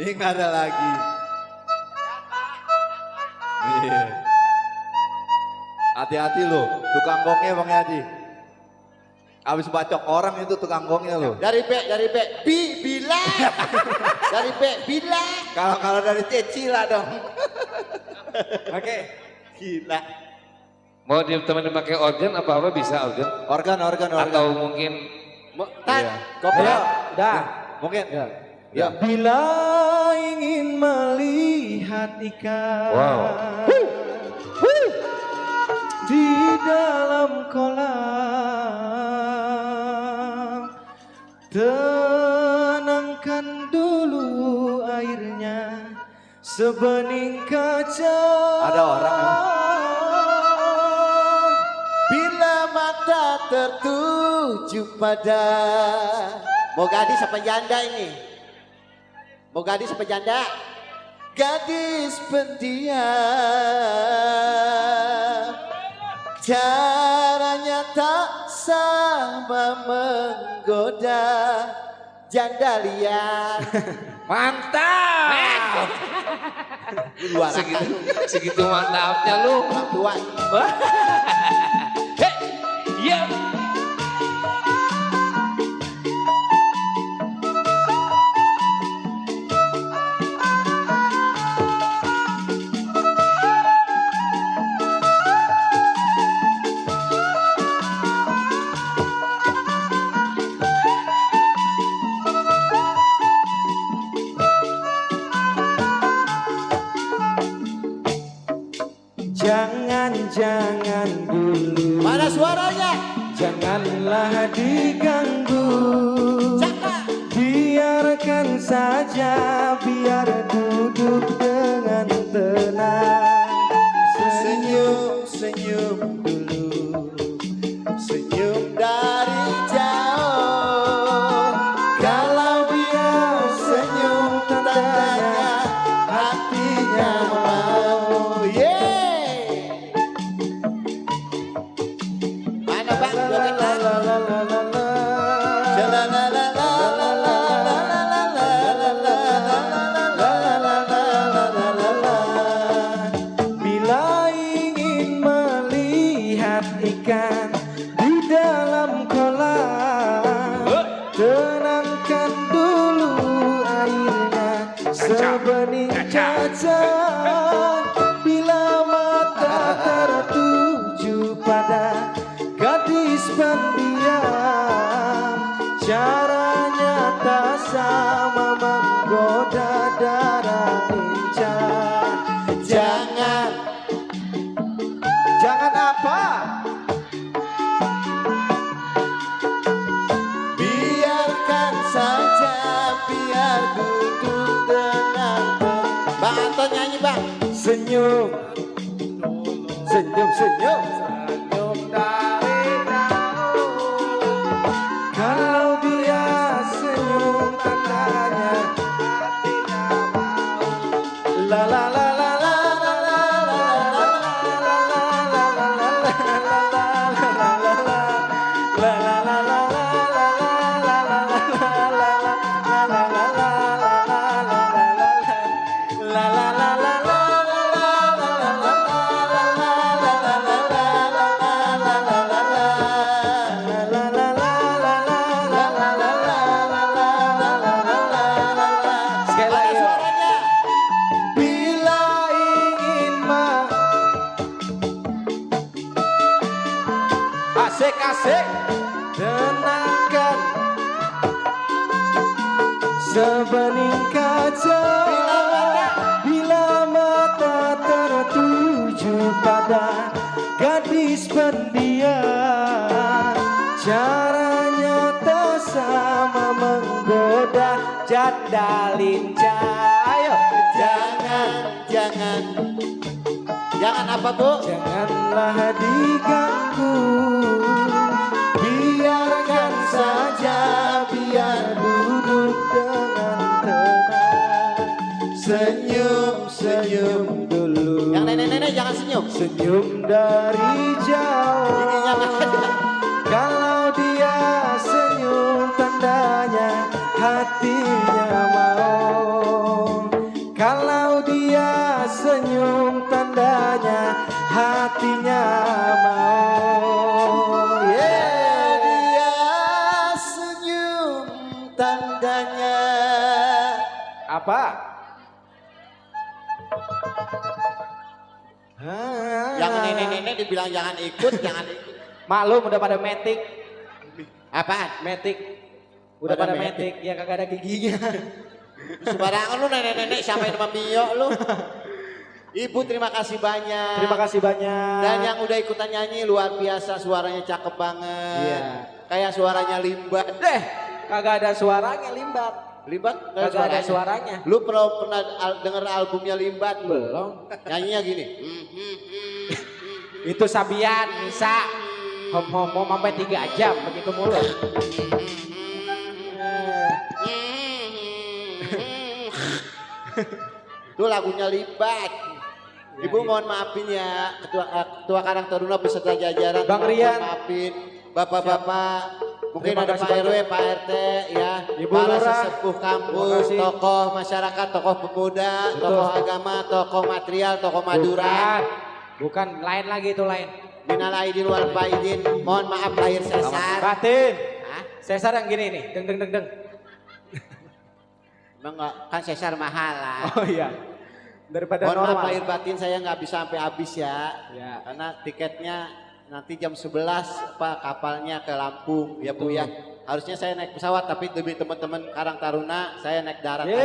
Ini nggak ada lagi. Iya. Hati-hati lo, tukang gongnya Bang Yadi. Abis bacok orang itu tukang gongnya lo. Dari B. Bila. Dari B, bila. Kalau dari C, Cila dong. Oke. Gila. Mau ditemenin pakai organ apa bisa organ? Organ. Atau mungkin Koplo. Dah. Mungkin. Ya. Bila ingin melihat ikan di dalam kolam, tenangkan dulu airnya sebening kaca. Ada orang yang bila mata tertuju pada. Mau gadis apa janda ini? Mau gadis apa janda? Gadis pendiam, caranya tak sama menggoda janda liar. Mantap. Luar Segitu mantapnya lu. orang tua. Iya. Jangan dulu. Mana suaranya? Janganlah diganggu. Biarkan saja, biar duduk dengan tenang. Senyum dulu, senyum dari jauh. Kalau dia senyum tandanya hatinya mau. Mana bang? Bila ingin melihat ikan di dalam kolam, tenangkan dulu airnya sebening kaca. Bila mata tertuju pada gadis pendiam, caranya tak sama menggoda darah lincah. Jangan apa? Biarkan saja, biar duduk dengan Bang Anton nyanyi bang. Senyum dari jauh. Kalau dia senyum tandanya hatinya mau. La la la la la la la la la la Asik, tenangkan sebening kaca. Bila mata tertuju pada gadis pendiam, caranya tak sama menggoda janda lincah. Ayo, Jangan apa bu? janganlah diganggu. Biarkan saja, biar duduk dengan tenang. Senyum dulu. Yang nenek-nenek jangan senyum. Senyum dari jauh. Kalau dia senyum tandanya hatinya mau. Kalau dia senyum tandanya hatinya mau. Dia senyum tandanya. Apa? Yang nenek-nenek dibilang jangan ikut. Maklum udah pada metik. Apaan? Metik. Udah pada metik. Ya kagak ada giginya. Sembarangan lu nenek-nenek sampai sama Mio lu. Ibu terima kasih banyak. Terima kasih banyak. Dan yang udah ikutan nyanyi luar biasa, suaranya cakep banget. Iya. Kayak suaranya Limbat. Kagak ada suaranya Limbat. Limbat Kagak ada suaranya. Lu pernah denger albumnya Limbat? Belum. Nyanyinya gini. Itu Sabian, bisa. Hom sampai 3 jam begitu mulu. Itu lagunya Libat. Ibu mohon maafin ya, Ketua Karang Taruna beserta jajaran. Bang Rian. Maafin bapak-bapak, mungkin Terima ada kasih Pak RW, banyak. Pak RT, ya, Ibu para Lurah. sesepuh Terima kampus, kasih. tokoh masyarakat, tokoh pemuda, Betul. tokoh agama, tokoh material, tokoh Madura. Bukan, lain lagi itu lain. Minal aidin wal faidin, mohon maaf lahir sesar. Batin. Hah? Sesar yang gini nih, deng deng deng deng. Emang nggak, kan sesar mahal lah. Oh iya. Daripada Mohon maaf normal. lahir batin saya nggak bisa sampai habis ya. Ya. Karena tiketnya nanti jam 11 kapalnya ke Lampung ya Bu ya. Harusnya saya naik pesawat tapi demi teman-teman Karang Taruna saya naik darat aja.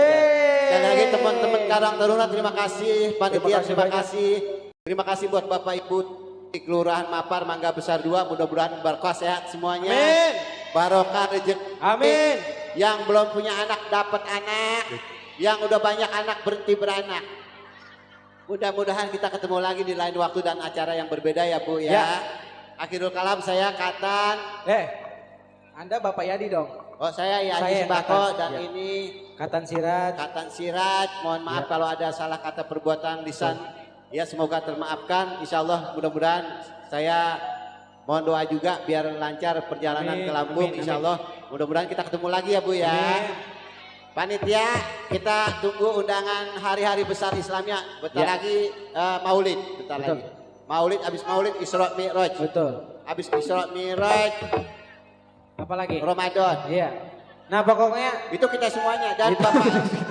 Sekali lagi teman-teman Karang Taruna terima kasih, panitia terima kasih. Terima kasih buat Bapak Ibu di Kelurahan Mapar Mangga Besar 2, mudah-mudahan berkah sehat semuanya. Amin. Barokah rezeki. Amin. Yang belum punya anak dapat anak. Yang udah banyak anak berhenti beranak. Mudah-mudahan kita ketemu lagi di lain waktu dan acara yang berbeda ya Bu ya. Ya. Akhirul kalam saya Katan. Anda Bapak Yadi dong. Oh saya Saya Yadi yang Sembako Katan, dan ya. ini Katan Siraj. Katan Siraj. Mohon maaf Ya. kalau ada salah kata perbuatan lisan. Ya semoga termaafkan. Insya Allah mudah-mudahan saya mohon doa juga biar lancar perjalanan Amin, ke Lampung. amin, Insya amin. Allah mudah-mudahan kita ketemu lagi ya Bu ya. Amin. Panitia kita tunggu undangan hari-hari besar Islamnya. Bentar Ya. lagi Maulid. Bentar Betul. lagi. Maulid habis Maulid Isra Mi'raj. Betul. Habis Isra Mi'raj Apalagi? Ramadan. Iya. Nah pokoknya Itu kita semuanya dan Itu.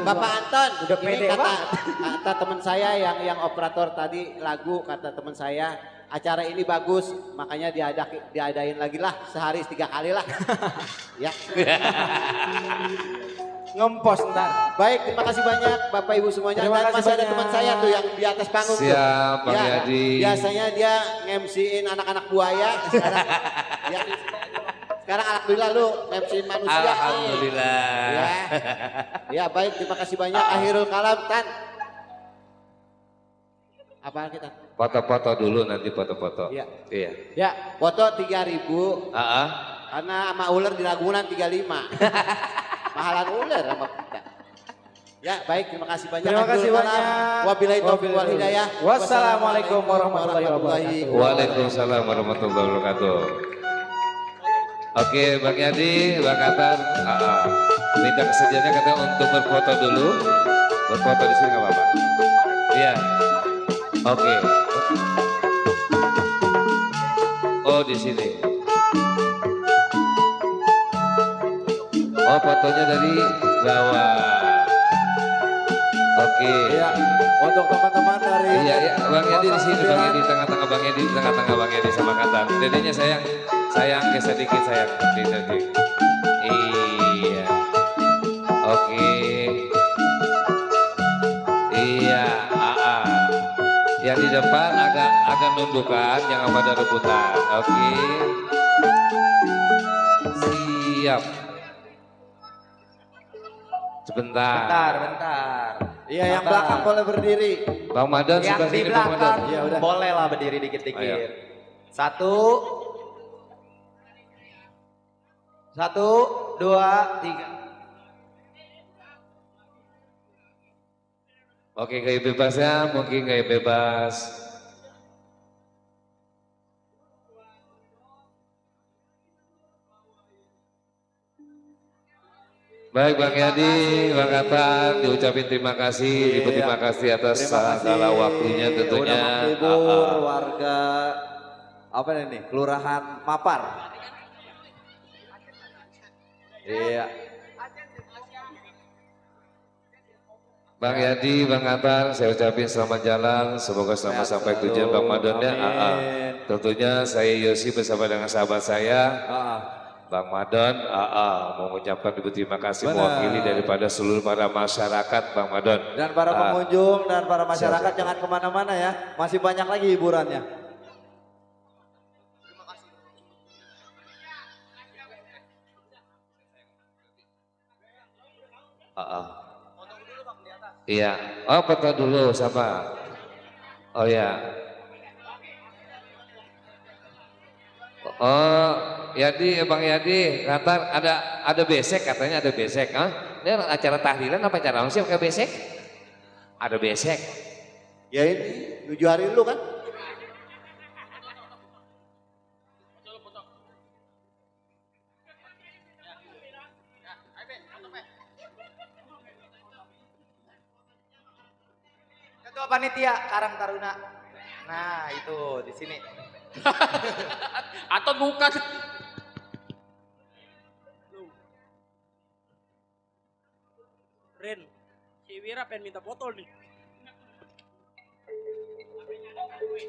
Bapak Anton. Udah Ini pede kata teman saya yang operator tadi lagu kata teman saya acara ini bagus makanya diadain lagi lah sehari 3 kali lah. Ya. ngempos ntar. Baik, terima kasih banyak Bapak Ibu semuanya. Terima Dan kasih masih ada banyak. teman saya tuh yang di atas panggung tuh. Siap, Bang Ya, Yadi. biasanya dia nge-MC-in anak-anak buaya. Sekarang alhamdulillah lu nge-MC-in manusia. Alhamdulillah. Ya. Ya, baik, terima kasih banyak. Akhirul kalam, Tan. Apa kita? Foto-foto dulu nanti foto-foto. Iya. Iya. Ya. Foto 3.000. Ah. Karena sama ular di Ragunan 35. Mahalan ular sama kita. Ya, baik, terima kasih banyak. Terima kasih Akhirul kalam. banyak. Wabillahi taufiq wal hidayah. Wassalamualaikum warahmatullahi wabarakatuh. Waalaikumsalam warahmatullahi wabarakatuh. Oke, Bang Yadi, Bang Katan, minta kesediaannya katanya untuk berfoto dulu. Berfoto di sini nggak apa-apa. Iya. Oke. Oh, di sini. Oh, fotonya dari bawah. Oke. Iya. Untuk teman-teman dari Iya, iya, Bang Yadi di sini, Bang Yadi di tengah-tengah, Bang Yadi di tengah-tengah, Bang Yadi sama Katan. Dedenya sayang ke sedikit sayang. Sedikit. Iya. Oke. Iya, Yang di depan agak nundukan, jangan pada rebutan. Oke. Siap. Sebentar. Bentar. Iya, yang belakang boleh berdiri. Bang Madan Yang sebelah di sini, Bang Madan. belakang Ya, udah. boleh lah berdiri dikit-dikit. Ayo. Satu, dua, tiga. Oke, gaya bebasnya mungkin gaya bebas. Baik Bang Yadi, Bang Katan, diucapin terima kasih, terima kasih atas segala waktunya tentunya. Udah menghibur warga apa ini? Kelurahan Mapar. Iya. Bang Yadi, Bang Katan, saya ucapin selamat jalan, semoga selamat sampai tujuan Bang Madonnya. Tentunya saya Yosi bersama dengan sahabat saya. Bang Madon, mau mengucapkan terima kasih mewakili daripada seluruh para masyarakat Bang Madon. Dan para pengunjung dan para masyarakat jangan kemana-mana ya, masih banyak lagi hiburannya. Iya, foto dulu sama. Oh ya. Oh, Yadi, Bang Yadi, kata ada besek, katanya ada besek. Ini acara tahlilan apa acara sih pakai besek? Ada besek. Ya ini 7 hari dulu kan? Ketua panitia Karang Taruna. Nah, itu di sini. Atau bukan? Ren, si Wira pengen minta foto nih.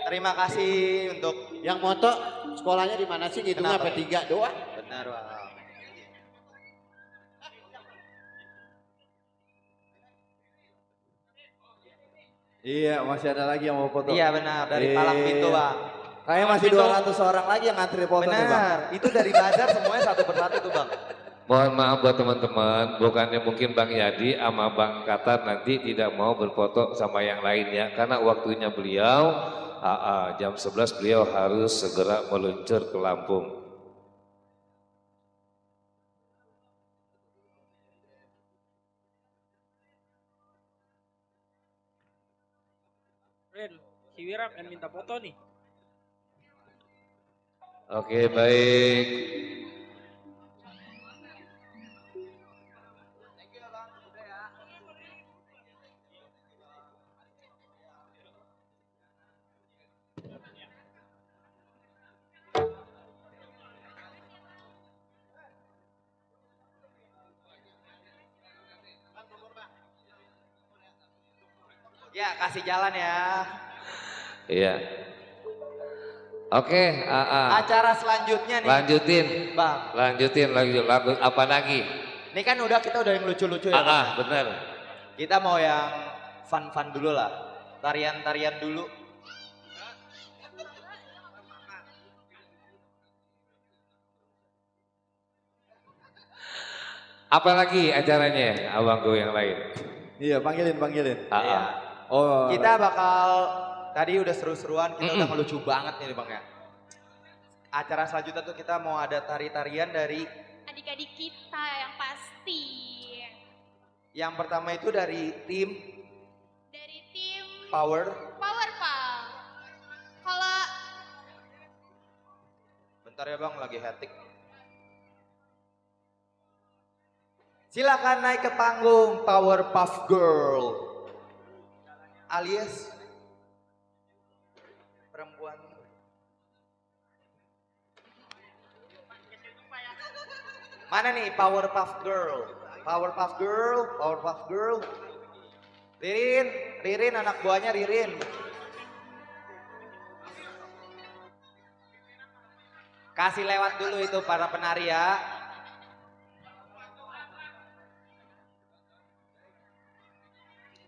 Terima kasih untuk Yang moto sekolahnya di mana sih? Ngitungnya Kenapa? apa 3 doang? benar, Bang. Iya, masih ada lagi yang mau foto. Iya benar, dari Palang Pintu, Bang. Kayaknya masih 200 orang lagi yang ngantri foto nih, Bang. Benar, itu dari bazar semuanya satu persatu tuh, Bang. Mohon maaf buat teman-teman, bukannya mungkin Bang Yadi sama Bang Katar nanti tidak mau berfoto sama yang lain ya, karena waktunya beliau jam 11 beliau harus segera meluncur ke Lampung. Ren, si Wira pengen minta foto nih. Oke, baik. Ya, kasih jalan ya. Iya. Oke, Acara selanjutnya nih, lanjutin. Bang. Lanjutin lagu apa lagi? Ini kan kita udah yang lucu-lucu ya. Bang. Bener. Kita mau yang fun-fun dulu lah. Tarian-tarian dulu. Apa lagi acaranya, abangku yang lain? Iya, panggilin. Iya. Oh. Kita bakal tadi udah seru-seruan, kita udah ngelucu banget nih, Bang ya. Acara selanjutnya tuh kita mau ada tari-tarian dari Adik-adik kita yang pasti. yang pertama itu dari tim Dari tim Power. Powerpal. Kalau Bentar ya Bang, lagi hectic. Silakan naik ke panggung Powerpuff Girl. Alias perempuan. Mana nih Powerpuff Girl? Powerpuff Girl, Powerpuff Girl. Ririn anak buahnya Ririn. Kasih lewat dulu itu para penari ya.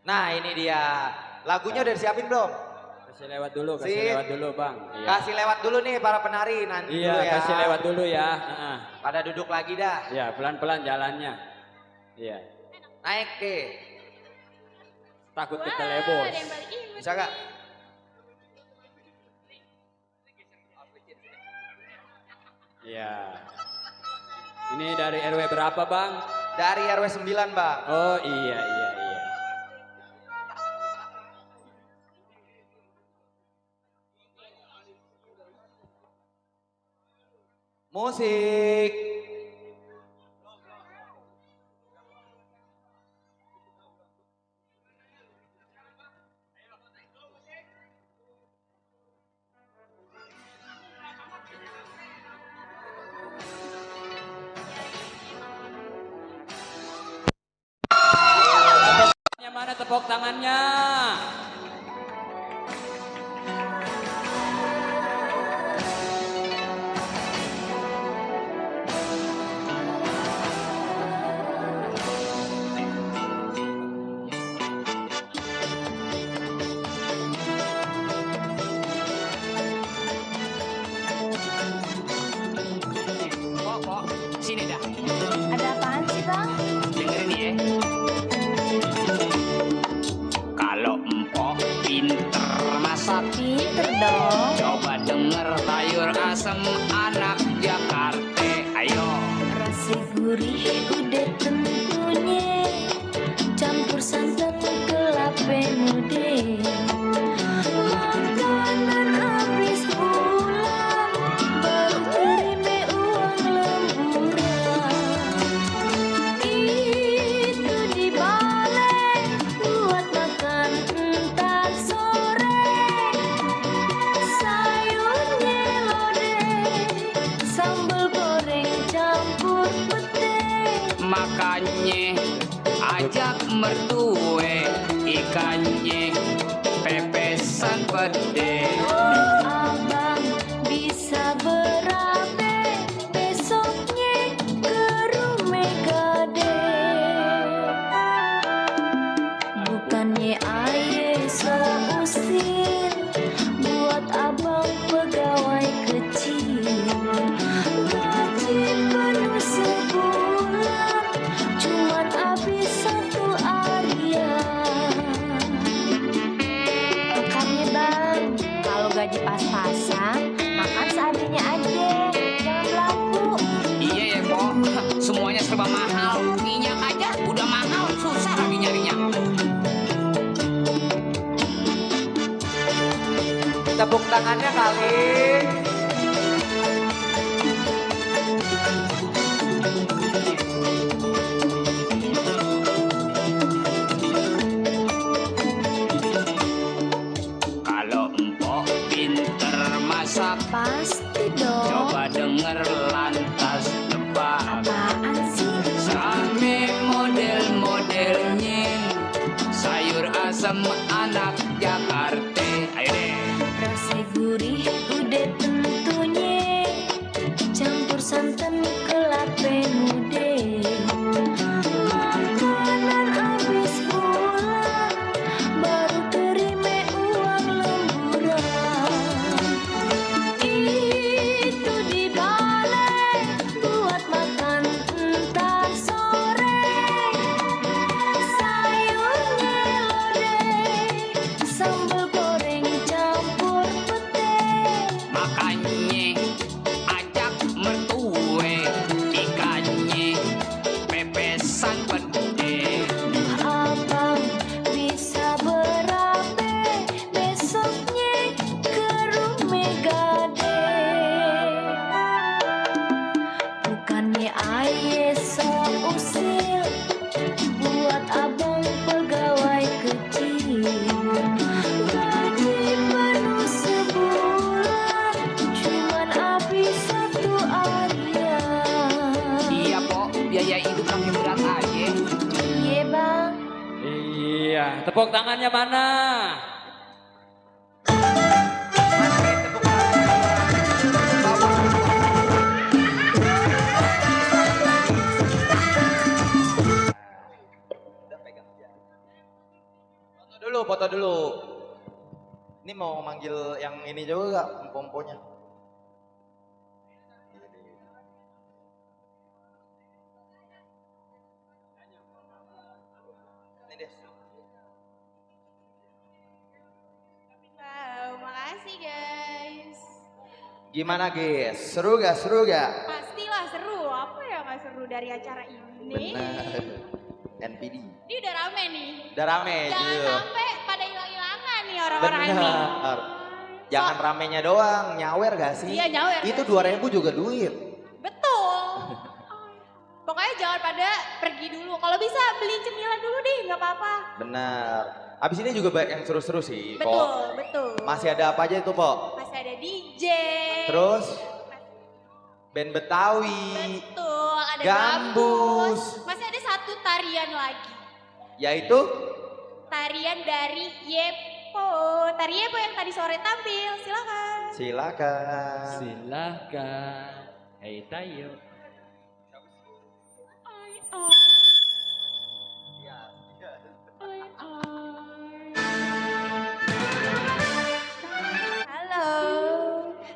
Nah ini dia. Lagunya udah disiapin belum? Kasih lewat dulu, Sip. Bang. Iya. Kasih lewat dulu nih para penari nanti Iya, dulu ya. kasih lewat dulu ya. Pada duduk lagi dah. Iya, pelan-pelan jalannya. Iya. Naik ke. Takut ada ketelebos. yang balik imut Bisa gak? nih. Iya. Ini dari RW berapa, Bang? Dari RW 9 Bang. Oh, iya. Musik. Mana tepuk tangannya? Sini dah. Ada apaan sih bang? Dengerin ya. Kalau empok pinter masak, Pinter dong. coba denger sayur asem anak gurih udah tentunya, campur santan kelape mude. Makanan habis pulang, baru terima uang lemburan. Itu dibalik buat makan entar sore. Sayurnya lodeh, sambal goreng campur pete. Makannya ajak mertue, ikannya pepesan pede. Abang bisa berabe, besoknya ke rumah gade. Bukannya aye seusir, buat abang pegawai kecil. Gaji penuh sebulan, cuman habis satu harian. Makanya bang, kalau gaji pas-pasan, makan seadanya aja, jangan belagu. Iya ya kok, semuanya serba mahal. Minyak aja udah mahal, susah lagi nyarinya. Tepuk tangannya kali. Kalau empok pinter masak, Pasti dong. coba denger lantas tebak. Apaan sih? Same model-modelnya, sayur asam anak Jakarta. Ayo deh. Rasa gurih udah tentunya, campur santan kelape mude. Makanan habis pulang, baru terima uang lemburan. Itu dibalik buat makan entar sore. Sayurnya lodeh, sambal goreng campur pete. Makannya ajak mertue, ikannya pepesan pede. Abang bisa berabe, besoknya ke rumah gade. Bukannya aye seusil, buat abang pegawai kecil. Gaji penuh sebulan, cuman habis satu harian. Iya pok, biaya hidup makin berat aja. Iya bang. Iya, tepuk tangannya mana? Foto dulu. Ini mau manggil yang ini juga gak, empomponya? Ini deh. Wow, makasih guys. Gimana guys? Seru gak? Seru gak? Pastilah seru. Apa ya nggak seru dari acara ini? Benar. NPD. Ini udah rame nih. Udah rame. Jangan Jul. sampai pada hilang-hilangan nih orang-orang ini. Benar. Jangan ramenya doang, nyawer gak sih? Iya, nyawer Itu gak 2.000 juga duit. Betul. Pokoknya jangan pada pergi dulu. Kalau bisa beli cemilan dulu deh, nggak apa-apa. Benar. Abis ini juga banyak yang seru-seru sih, Po. Betul, betul. Masih ada apa aja itu, Po? Masih ada DJ. Terus band Betawi. Betul, ada Gambus. Masih ada satu tarian lagi. Yaitu Tarian dari Yepo. Tari Yepo yang tadi sore tampil. Silakan. silakan. Silahkan. Hei Tayo. Halo.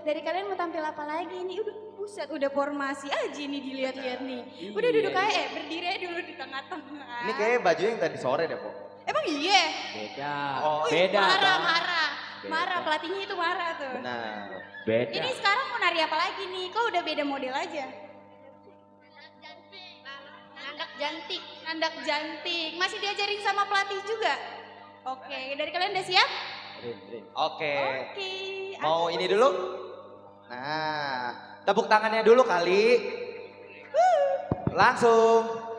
Dari kalian mau tampil apa lagi nih? Udah buset, udah formasi aja nih dilihat-lihat nih. Udah duduk aja, berdiri aja dulu di tengah-tengah. Ini kayaknya baju yang tadi sore deh, Po. Emang iya? Beda. Oh, Beda. Marah, Bang. marah. Beda. Marah, pelatihnya itu marah tuh. Benar. Beda. Ini sekarang mau nari apa lagi nih? Kok udah beda model aja? Jantik, nandak jantik. Masih diajarin sama pelatih juga? Oke, dari kalian udah siap? Oke. Oke. Mau ini dulu? Nah, tepuk tangannya dulu kali. Langsung.